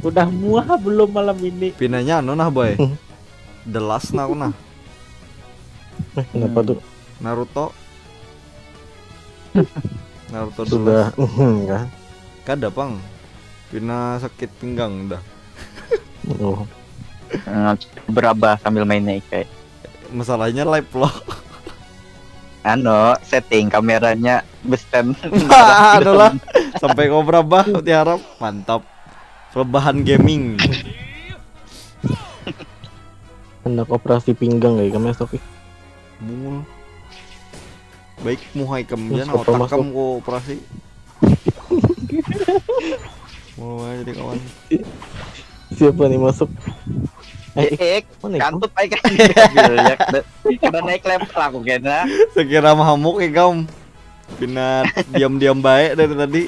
Udah muah belum malam ini? Pinanya anu nah boy. Hmm. The Last nah aku nah. Eh, kenapa tuh? Naruto. Naruto The Sudah Last. Enggak. Kada pang. Pina sakit pinggang dah. Oh. Eh, Berabah sambil mainnya ikai. Masalahnya live loh. Anu, setting kameranya besten. Adalah sampai kau berabah diharap mantap. Rebahan gaming. Hendak operasi pinggang kayak kami esok ih. Bungul. Baik muhai kam Mas, jan apa otak masuk? Kam ku operasi. Mulai jadi kawan. Siapa nih masuk? Eh, Eh, mana itu? Kantut baik kan. Gila, ya. Kada naik level aku kena. Sekira mahamuk ikam. Pina diam-diam baik dari tadi.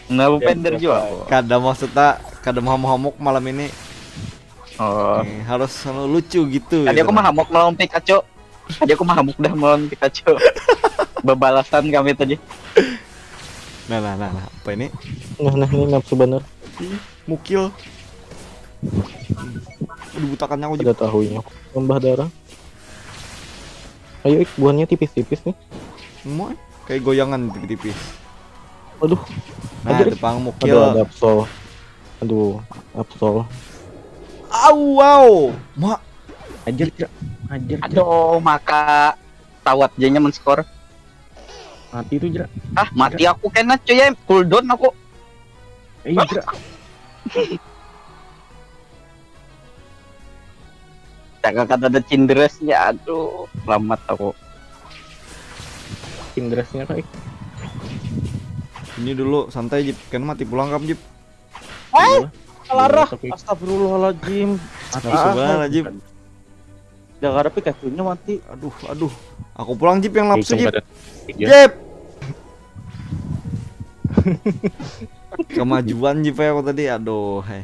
Nah, pender juga aku. Kada maksudnya kada mahamuk-hamuk malam ini. Oh. Eh, harus selalu lucu gitu. Tadi gitu aku lah. mahamuk melawan Pikachu. Tadi aku mahamuk dah melawan Pikachu. Bebalasan kami tadi. Nah, nah, nah, nah. Apa ini? Nah, nah ini nafsu bener. Mukil. Aduh, butakannya aku Ada juga. Tahunya. Tambah darah. Ayo, Ik, buahnya tipis-tipis nih. Mau, eh? Kayak goyangan tipis-tipis. Waduh. Nah, itu pang mukil. Aduh, ada Absol. Aduh, Absol. Au, wow. Mak. Hajar, Jera. Hajar, Jera. Aduh, maka tawat jadinya men-score. Mati tuh, Jera. Ah, mati aku kena cuy ya, cooldown aku. Eh, iya, Jera. Jangan kata ada Cindresnya, aduh, selamat aku. Cindresnya kayak Ini dulu santai, Jip. Kan mati pulang, Kap, Jip. Hai, kalarah. Tapi- Astagfirullahaladzim. Nafsu banget, Jip. Jangan ada Pikachunya mati. Aduh, aduh. Aku pulang, Jip, yang nafsu, Hitung Jip. pada- Jip. Kemajuan, Jip, ya, aku tadi. Aduh, hei.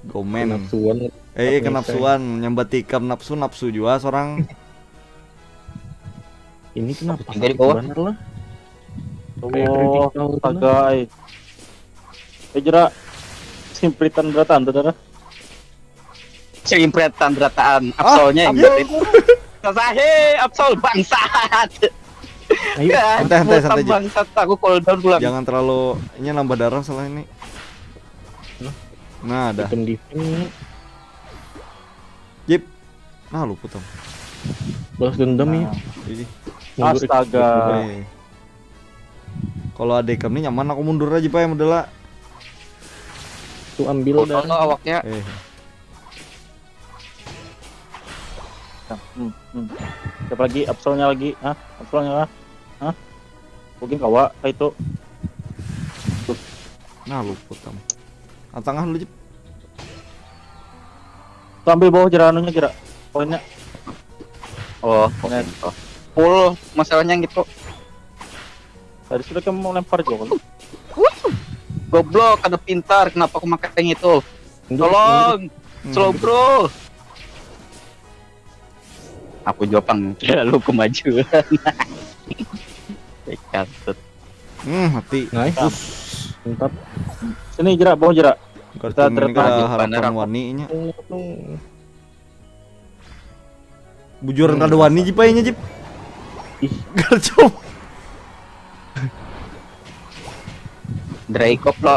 Gomen. Kenapsuan. Eh, Apa kenapsuan, nyambat ikam nafsu, nafsu jua seorang. Ini kenapa Tinggal di sakit bawah. Banget lah. Kayak Oh, critical gitu. astaga. Eh, eh Jera. Simpritan berataan tuh, Dara. Simpritan berataan, Absolnya yang Iya. Sasahe, Absol bangsat. Ayo, Ya, Santai, santai, santai, Jip. Bangsat, aku cooldown pulang. Jangan terlalu, ini nambah darah salah ini. Nah, dah. Item defense ini Jip. Nah, luput, Om. Balas dendam ya. Ini. Mundur. Astaga. Eh. Kalau ada ikam ini nyaman, aku mundur aja, Pak, ya, model lah. Tuh ambil Cooldown darah. Lo awaknya. Eh. Hmm, hmm. Siapa lagi? Absolnya lagi. Hah? Absolnya kah? Hah? Mungkin kawa kayak itu. Nah, luput, Om. Ah, tengah dulu, Jip. Tuh ambil bawah Jera anunya, Jera. Poinnya. Oh, Nah. oh. Full masalahnya gitu. Tadi sudah kamu mau lempar juga. Goblok, ada pintar, kenapa aku makai yang itu? Mundur, Tolong, Hmm. slow bro. Aku juga pang terlalu kemajuan. Ikat. Hmm, mati. Nice. Us. Mantap. Sini Jera, bawah Jera. Kartun ini Kita kada lanjut harapan banner aku. Wani nya. Untung. Bujuran kada Wani, Jip, aja, Jip. Ih. Garcop. Draco lo.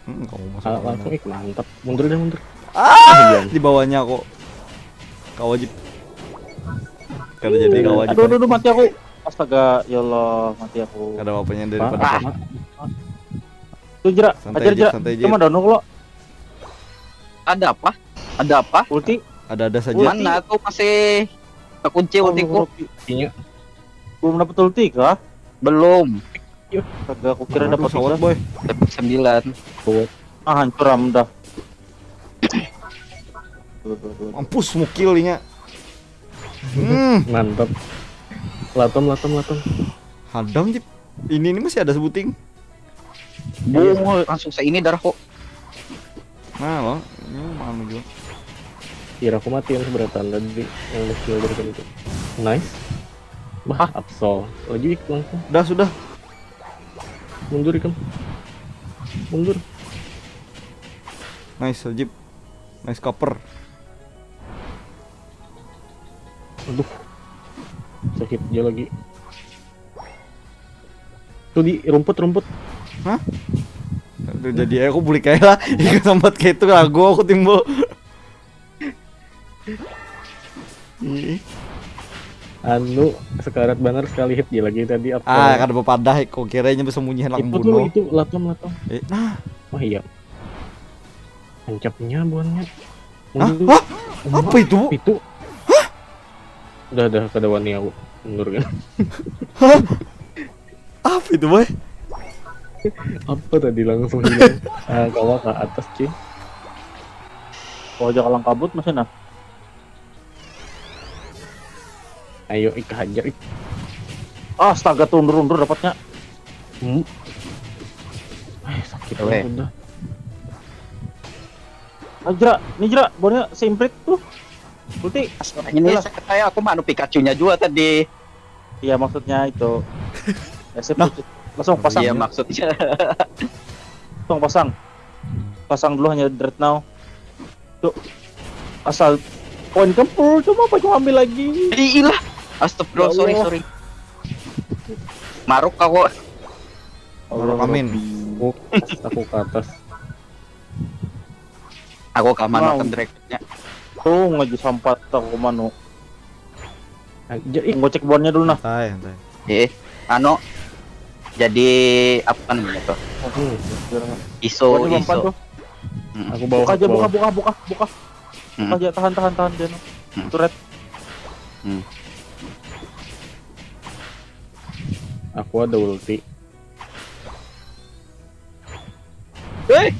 Hmm, kamu masuk Ah, mana? langsung, eh, mantap. Mundur deh, mundur. Ah, di bawahnya kok. Kau wajib. Kada jadi kau wajib. Aduh, aduh, aduh, mati aku. Astaga, ya Allah, mati aku. Kada apa-apanya Pak, daripada Pak. Tuh Jera, Santai, ajar Jip, Jera. santai, Jip. Cuma down lo. Ada apa? Ada apa? Ulti. Ada-ada saja. Ulti. Mana aku masih kekunci ultiku. Iya. Belum dapat ulti kah? Belum. Astaga, aku kira Aduh, dapat sawat, bisa. Boy. Dapat sembilan. Kuat. Ah, hancur am dah. Tuh, tuh, tuh. Mampus mukil inya. Hmm, Mantap. Latom, latom, latom. Hadam, Jip. Ini, ini masih ada sebuting. Bunga langsung seini darahku. Nah, lo, ini mana juga. Kira aku mati yang seberatan tadi yang skill dari tadi. Nice. Bah, Absol. Lagi langsung. Dah, sudah. Mundur ikam. Mundur. Nice, Jip. Nice cover. Aduh. Sakit dia lagi. Tuh di rumput, rumput. Hah? Aduh, jadi aku bulik aja lah. Ikut sambat kayak itu, lagu aku timbul. Ih, Anu, sekarat banar sekali hit dia lagi tadi apa? ah, kada bepadah, kok kiranya bersembunyian lang Itu tuh, bunuh. Itu latom, latom. Eh, nah, Oh iya. Tancapnya buannya. hah? Mundur. Hah? Apa itu? Itu. Udah, udah, kada wani aku. Mundur kan. Apa itu, Boy? Apa tadi langsung hilang? Ah, kawa ke atas, cuy. Oh, aja kalang kabut masih nah. Ayo, ik, hajar, ik. Astaga, tuh undur-undur dapatnya. Hmm. Eh, sakit Weh. banget udah. Ah, Jera, ini Jera, bornya seimprit tuh. Ulti. Ini kayak aku manu Pikachu-nya juga tadi. Iya, maksudnya itu. Resep itu. Langsung pasang. Iya, maksudnya. Langsung pasang. Pasang dulu hanya Dreadnought. Tuh. Asal poin kempul, cuma apa cuma ambil lagi. Iyalah. Astagfirullah, Ya sorry, Allah. Sorry. Maruk aku. Maruk amin. Aku, aku ke atas. Aku keamanan Mau. Dragonnya. Tuh ngaju sampat aku manu. Aja ih. Ngocek buannya dulu nah. Santai, santai. Eh, anu, jadi apa namanya tuh? Hmm, Iso, Buannya empat iso. Tuh. Mm, aku bawa Buka aja, aku buka, bawa. Buka, buka, buka. Hmm. Buka aja, tahan, tahan, tahan, Jano. Hmm. Turret. mm. Aku ada ulti. Eh,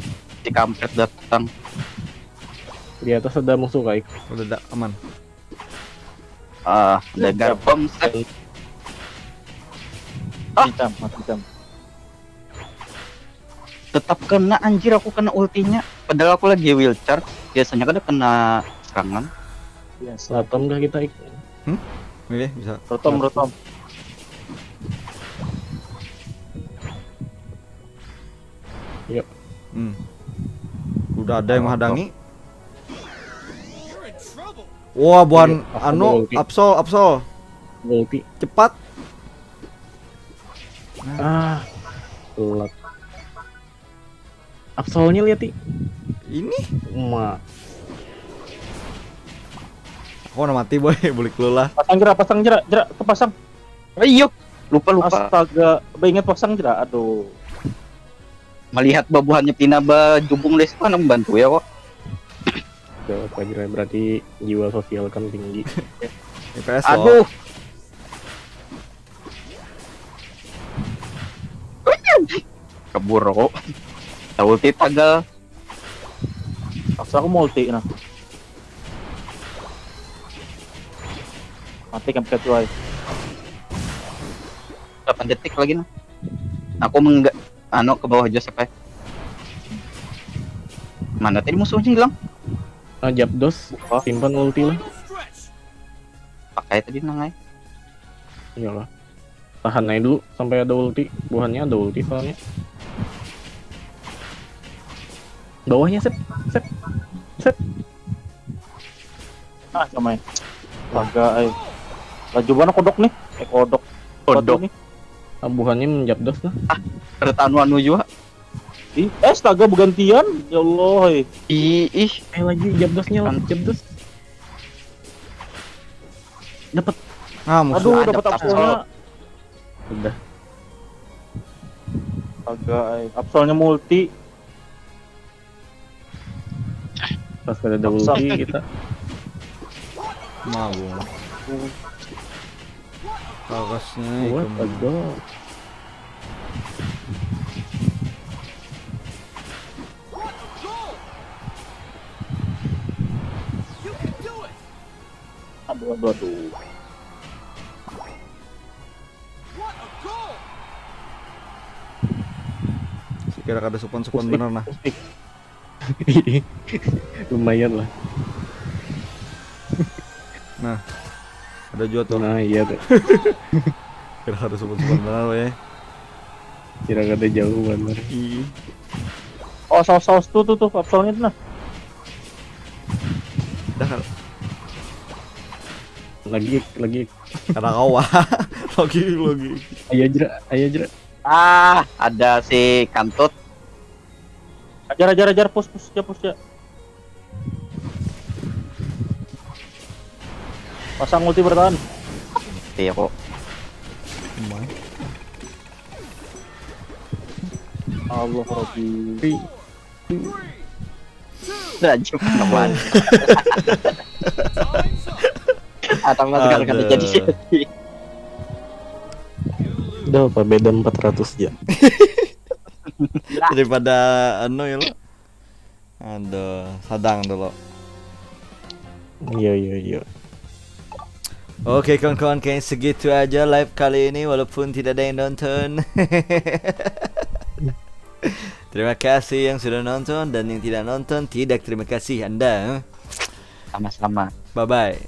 si kampret datang. Di atas ada musuh, Kai. Udah dak aman. Ah, dagar bom set. Ah. Hitam, mati hitam. Tetap kena, anjir, aku kena ultinya. Padahal aku lagi wheelchair. Biasanya kada kena serangan. Yes. Selatan kah kita, Ik? Milih bisa. Rotom, rotom. Yuk. Hmm. Udah ada yang menghadangi. Wah, buan Iya, aku anu mau ulti. Absol, Absol. Ulti. Cepat. Ah, telat. Absolnya lihat, I. Ini Ma. Aku udah mati, boy. Bulik dulu lah. Pasang jera, pasang jera, jera, kepasang. Ayo, lupa, lupa. Astaga, beingat pasang jera. Aduh. Melihat babuhannya pina bajubung deh, mana membantu ya kok. Jawab aja, berarti jiwa sosial kan tinggi. I P S loh. Aduh. Kabur kok. Tahu ulti tagal. Paksa aku mau ulti nah. Mati kampret, cuy. Delapan detik lagi nah. Aku mengga anu ke bawah aja sampai. Mana tadi musuhnya hilang? Ah, Japdos, Hah? Simpan ulti lah. Pakai tadi nang ai. Iyalah. Tahan aja dulu sampai ada ulti. Buhannya ada ulti soalnya. Bawahnya, Sep. Sep. Sep. Ah, sama ya. Laga, eh. Laju mana kodok nih? Eh, kodok. Kodok. Batu nih. Ah, buhannya menjapdos lah. Ada anu-anu juga. Ih, eh, astaga, bergantian. Ya Allah, eh. Ih, ih. Eh, lagi japdosnya, Kan- japdos. Dapat. Nah, musuh. Aduh, Ada dapat Absol. Absolnya. Udah. Astaga, eh. Absolnya multi. Pas kada ada Paksa. Ulti kita. Mabung. Kakasnya What ikam. A god. Aduh, aduh, aduh. Sekira kada supan-supan Pusing. Bener nah. Pusing. Lumayan lah. Nah. Ada juga tuh. Nah, iya tuh. Kira kada supan-supan bener weh. Kira kada jauh bener. Ih. Oh, saus-saus tuh, tuh, tuh, Absolnya tuh nah. Dah. Lagi, lagi. Kada kawa. Lagi, lagi. Ayo jera, ayo jera. Ah, ada si Kantut. Ajar, ajar, ajar, push, push, ya, push, ya. Pasang ulti bertahan. Iya kok. Lumayan. Allah Rabbi. Rajin teman. Atau masih kada kada Aduh. Jadi. Udah apa beda empat ratus aja. Daripada anu ya lo. Aduh, sadang dulu. Iya, iya, iya. Oke kawan-kawan, kayaknya segitu aja live kali ini walaupun tidak ada yang nonton. Terima kasih yang sudah nonton, dan yang tidak nonton tidak terima kasih Anda. Sama-sama. Bye bye.